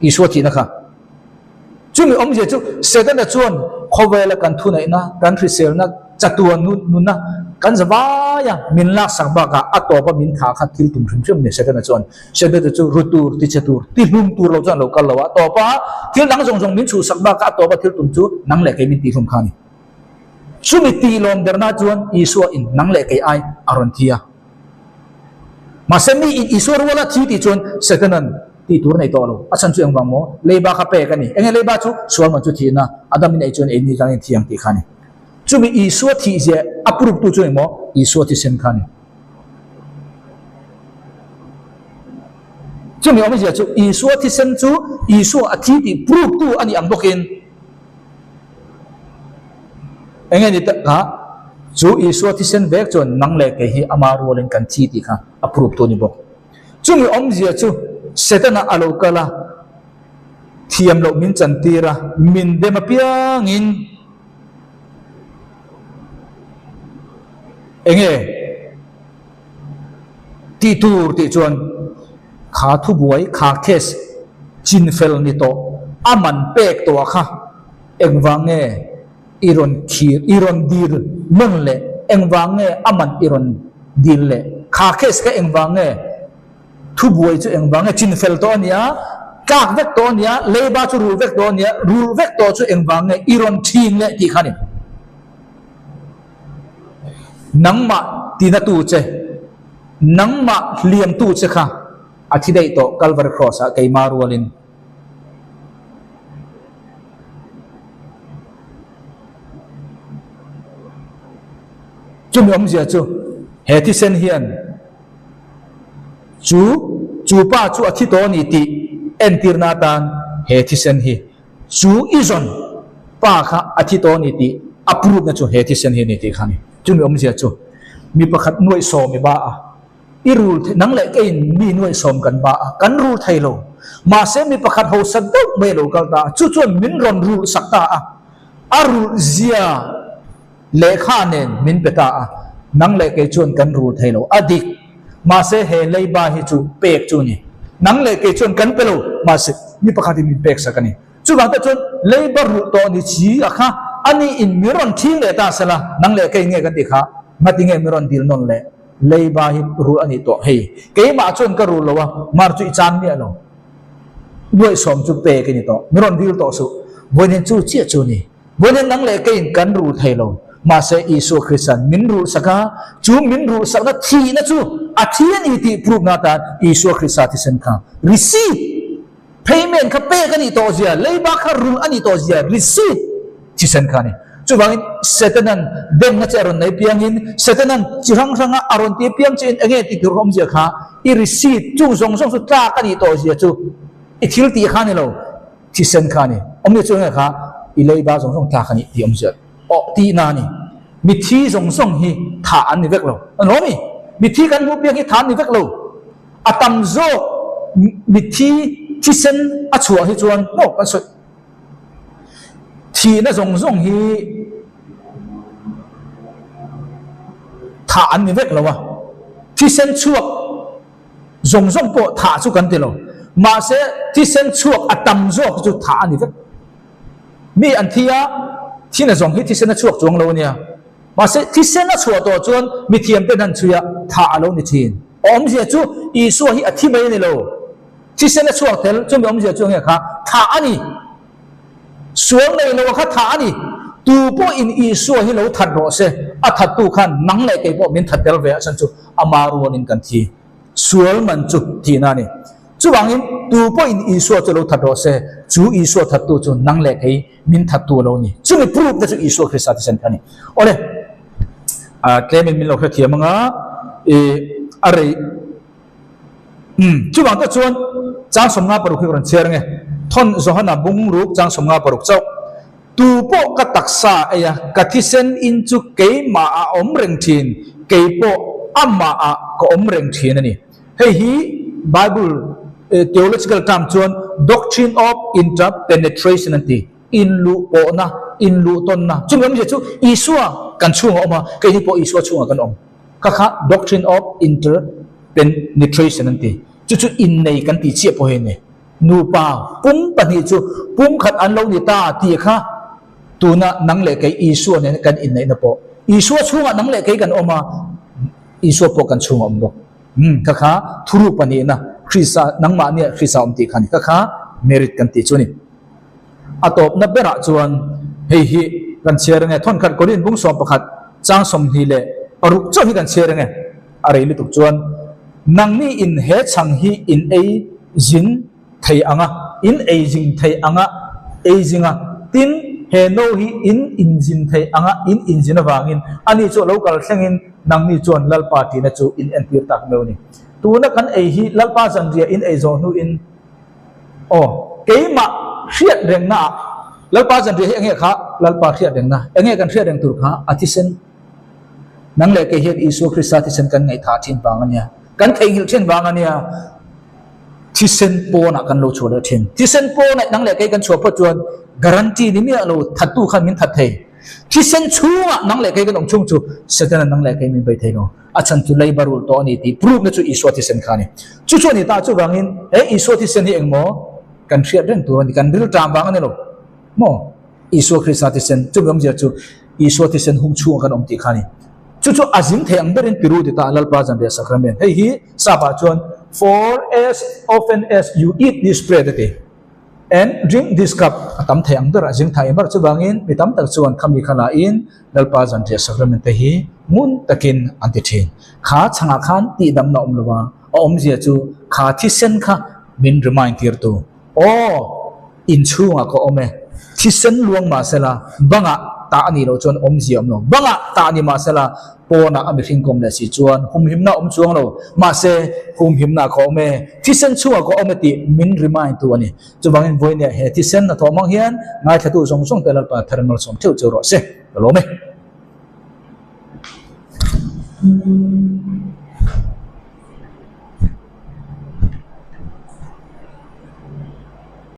Isua thihna kha. Chumi awmzia chu Setana chuan khawvela kan thuneihna, kan hriselna, chatuan nunna kan za vaia min laksak bakah a tawpa min thah kha thil tum hrim hrim a ni Setana chuan. Setana chu ru tur, tichhe tur, tihlum tur lo chuan a lo kal lo a, a tawpa thil dang zawng zawng min chhuhsak bakah a tawpa thil tum chu nang leh kei min tihlum kha a ni. Chumi tih lawm derna chuan Isua in nang leh kei ai a rawn thi a. Mahse mi in Isua ruala thi tih chuan Setanan tih tur nei tawh lo. A chhan chu engvang maw? Leiba kha pek a ni. Enge leiba chu? Sual man chu thihna, Adam in ei chuan ei ni tang in thi ang tih kha a ni. Chumi Isua thih zia a proof tu chu engmaw? Isua thisen kha a ni. Chumi awmzia chu Isua thisen chu Isua a thi tih proof tu a nih ang bawkin, Enge ni tak kha chu Isua thisen vek chuan nang leh kei hi ama rualin kan thi tih kha a proof tu a ni bawk. Chumi awmzia chu Setana a lo kal a, thiam loh min chantir a, min dem apiangin enge tih tur tih chuan kha thubuai, kha case chinfel ni tawh, a man pek tawh kha engvang nge i rawn khir, i rawn dil nawn leh, engvang nge a man i rawn dil leh, kha case kha engvang nge thubuai chu engvang nge chinfel tawh a nia, tlak vek tawh a nia, leiba chu rul vek tawh a nia, rul vek tawh chu engvang nge i rawn thin leh tih kha a ni. Nangmah tinatu che, nangmah hliamtu che kha a thi daih tawh Kalvari Cross ah keima rualin. Chumi awmzia chu he thisen hian chu chu pa chu a thi tawh a ni tih entirna atan he thisen hi Chu i zawn pa kha a thi tawh a ni tih a proof na chu he thisen hi a ni tih kha a ni. Chumi awmzia chu mi pakhat nuaihsawm i ba a, i rul thei, nang leh keiin mi nuaihsawm kan ba a, kan rul thei lo. Mahse mi pakhat hausa deuh mai a lo kal ta a, chu chuan min rawn rulh sak ta a, a rulh zia Lehkha nen min pe ta a, nang leh kei chuan kan rul thei lo. A dik. Mahse he leiba hi chu pek chu a ni. Nang leh kei chuan kan pe lo, mahse mi pakhatin min pek sak a ni. Chuvang te chuan leiba rulh tawh ni chi a kha, ani in mi rawn thing leh ta sela, nang leh kei nge kan ti kha, ngati nge mi rawn dil nawn leh? Leiba hi rulh a nih tawh hei. Keimah chuan ka rul lo a, mar chu i chan miah lo. Nuaihsawm chu pek i ni tawh, mi rawn dil tawh suh. Vawiin chu chiah chu a ni. Vawiin nang leh keiin kan rul thei lo. Mahse, Isua Krista'n min rulhsak a, chu min rulhsakna thihna chu a thi a ni tih proof-na atan Isua Krista thisen kha receipt, payment kha pek a nih tawh zia, leiba kha rulh a nih tawh zia receipt thisen kha a ni. Chuvangin Setanan demna che a rawn nei piangin, Setanan chi hrang hranga a rawn ti piang chein enge tih tur awmzia kha i receipt chung zawng zawng chu tlak a nih tawh zia chu i thil tih kha a ni lo, thisen kha a ni. Awmzia chu enge kha i leiba zawng zawng tlak a nih tih awmzia awh tihna a ni. Mithi zawng zawng hi thah an ni vek lo. A ni lawmi? Mithi kan hmuh piang hi thah an ni vek lo. A tam zawk mithi thisen a chhuah hi chuan maw kan sawi. Thihna zawng zawng hi thah an ni vek lo a, thisen chhuak zawng zawng pawh thah chu kan ti lo. Mahse thisen chhuak a tam zawk hi chu thah a ni vek. Mi an thi a, thihna zawng hi thisen a chhuak chuang lo a nia. Mahse thisen a chhuah tawh chuan mithiam ten han chhui a, thah a lo ni thin. Awmzia chu Isua hi a thi mai a ni lo. Thisen a chhuak tel, chumi awmzia chu enge kha? Thah a ni. Sual nei lo a kha thah a ni. Tu pawhin Isua hi lo that rawh se, a thattu khan nang leh kei pawh min that tel ve a chhan chu ama rualin kan thi. Sual man chu thihna a ni. Chuvangin tu pawhin Isua chu lo that rawh se, chu Isua thattu chu nang leh kei min thattu a lo ni. Chumi proof te chu Isua Krista thisen kha a ni. Awle, tlemin min lo hrethiam anga i a rei. Umm, chuvang tak chuan chang 56 hi ka rawn chhiar ange. Thawn Johana bung ruk chang 56 chauh. Tu pawh ka taksa ei a, ka thisen in chu keimah a awm reng thin, kei pawh amah ah ka awm reng thin a ni. Hei hi Bible theological term chuan doctrine of interpenetration an ti. Inluh pawhna, inluh tawnna. Chumi awmzia chu Isua kan chhungah a awm a, keini pawh Isua chhungah kan awm. Kha kha doctrine of interpenetration an ti. Chu chu innei kan tih chiah pawh hi a ni. Nupa pum pahnih chu pumkhat an lo ni ta tih kha tuna nang leh kei Isua nena kan inneihna pawh. Isua chhungah nang leh kei kan awm a, Isua pawh kan chhungah a awm bawk. Umm kha kha thuru pahnihna Krista nangmahnia Krista awm tih kha a ni. Kha kha merit kan tih chu a ni. A tawpna berah chuan hei hi kan chhiar ange, Thawnkhat Korin bung 11 chang 26 chauh hi kan chhiar ange, a rei lutuk chuan nangni in he chhang hi in ei zin thei ang a, in ei zing thei ang a, ei zing a, tin he no hi in inzin thei ang a, in inzin avangin ani chu a lo kal thlengin nangni chuan Lalpa tihna chu in entir tak meuh a ni. Tuna kan ei hi Lalpa zanriah in ei zawh hnuin Aw, keimah hriat rengna ah Lalpa zanriah hi enge kha? Lalpa hriat rengna. Enge kan hriat reng tur kha? A thisen. Nang leh kei hian Isua Krista thisen kan ngaihthah thin vang a nia. Kan theihnghilh thin vang a nia. Thisen pawnah kan lo chhuah leh thin. Thisen pawnah nang leh kei kan chhuah phawt chuan guarantee ni miah lo thattu khan min that thei. Thisen chhungah nang leh kei kan awm chhung chu Setana nang leh kei min bei thei lo. A chhan chu leiba rul tawh a ni tih proof na chu Isua thisen kha a ni. Chu chu a ni ta chuvangin he Isua thisen hi engmaw kan hriat reng tur a ni, kan rilṭam vang a ni lo maw? Isua Krista thisen, chumi awmzia chu Isua thisen hung chhunga kan awm tih kha a ni. Chu chu a zing thei ang berin tiru ti ta Lalpa zanriah sacrament. Hei hi sap ah chuan For as often as you eat this bread a ti. And drink this cup, a tam thei ang ber a zing thai ber chuvangin mi tam tak chuan khami kha lahin Lalpa zanriah sacrament te hi ngun takin an ti thin. Kha chhangah khan tihdamna awm lo a, a awmzia chu kha thisen kha min remind tir tu. Aw, inchhungah ka awm e, thisen luang mahsela bangah tah a nih loh chuan awmzia awm lo, bangah tah ni mahsela Pawnah a mihring kawm leh si chuan humhimna a awm chuang lo. Mahse, humhimna ka awm e, thisen chhungah ka awm e tih min remind tu a ni. Chuvangin vawinia he thisen hnathawh hmang hian ngaithlatu zawng zawng te Lalpa thar malsawm theuh cheu rawh se. Ka lawm e.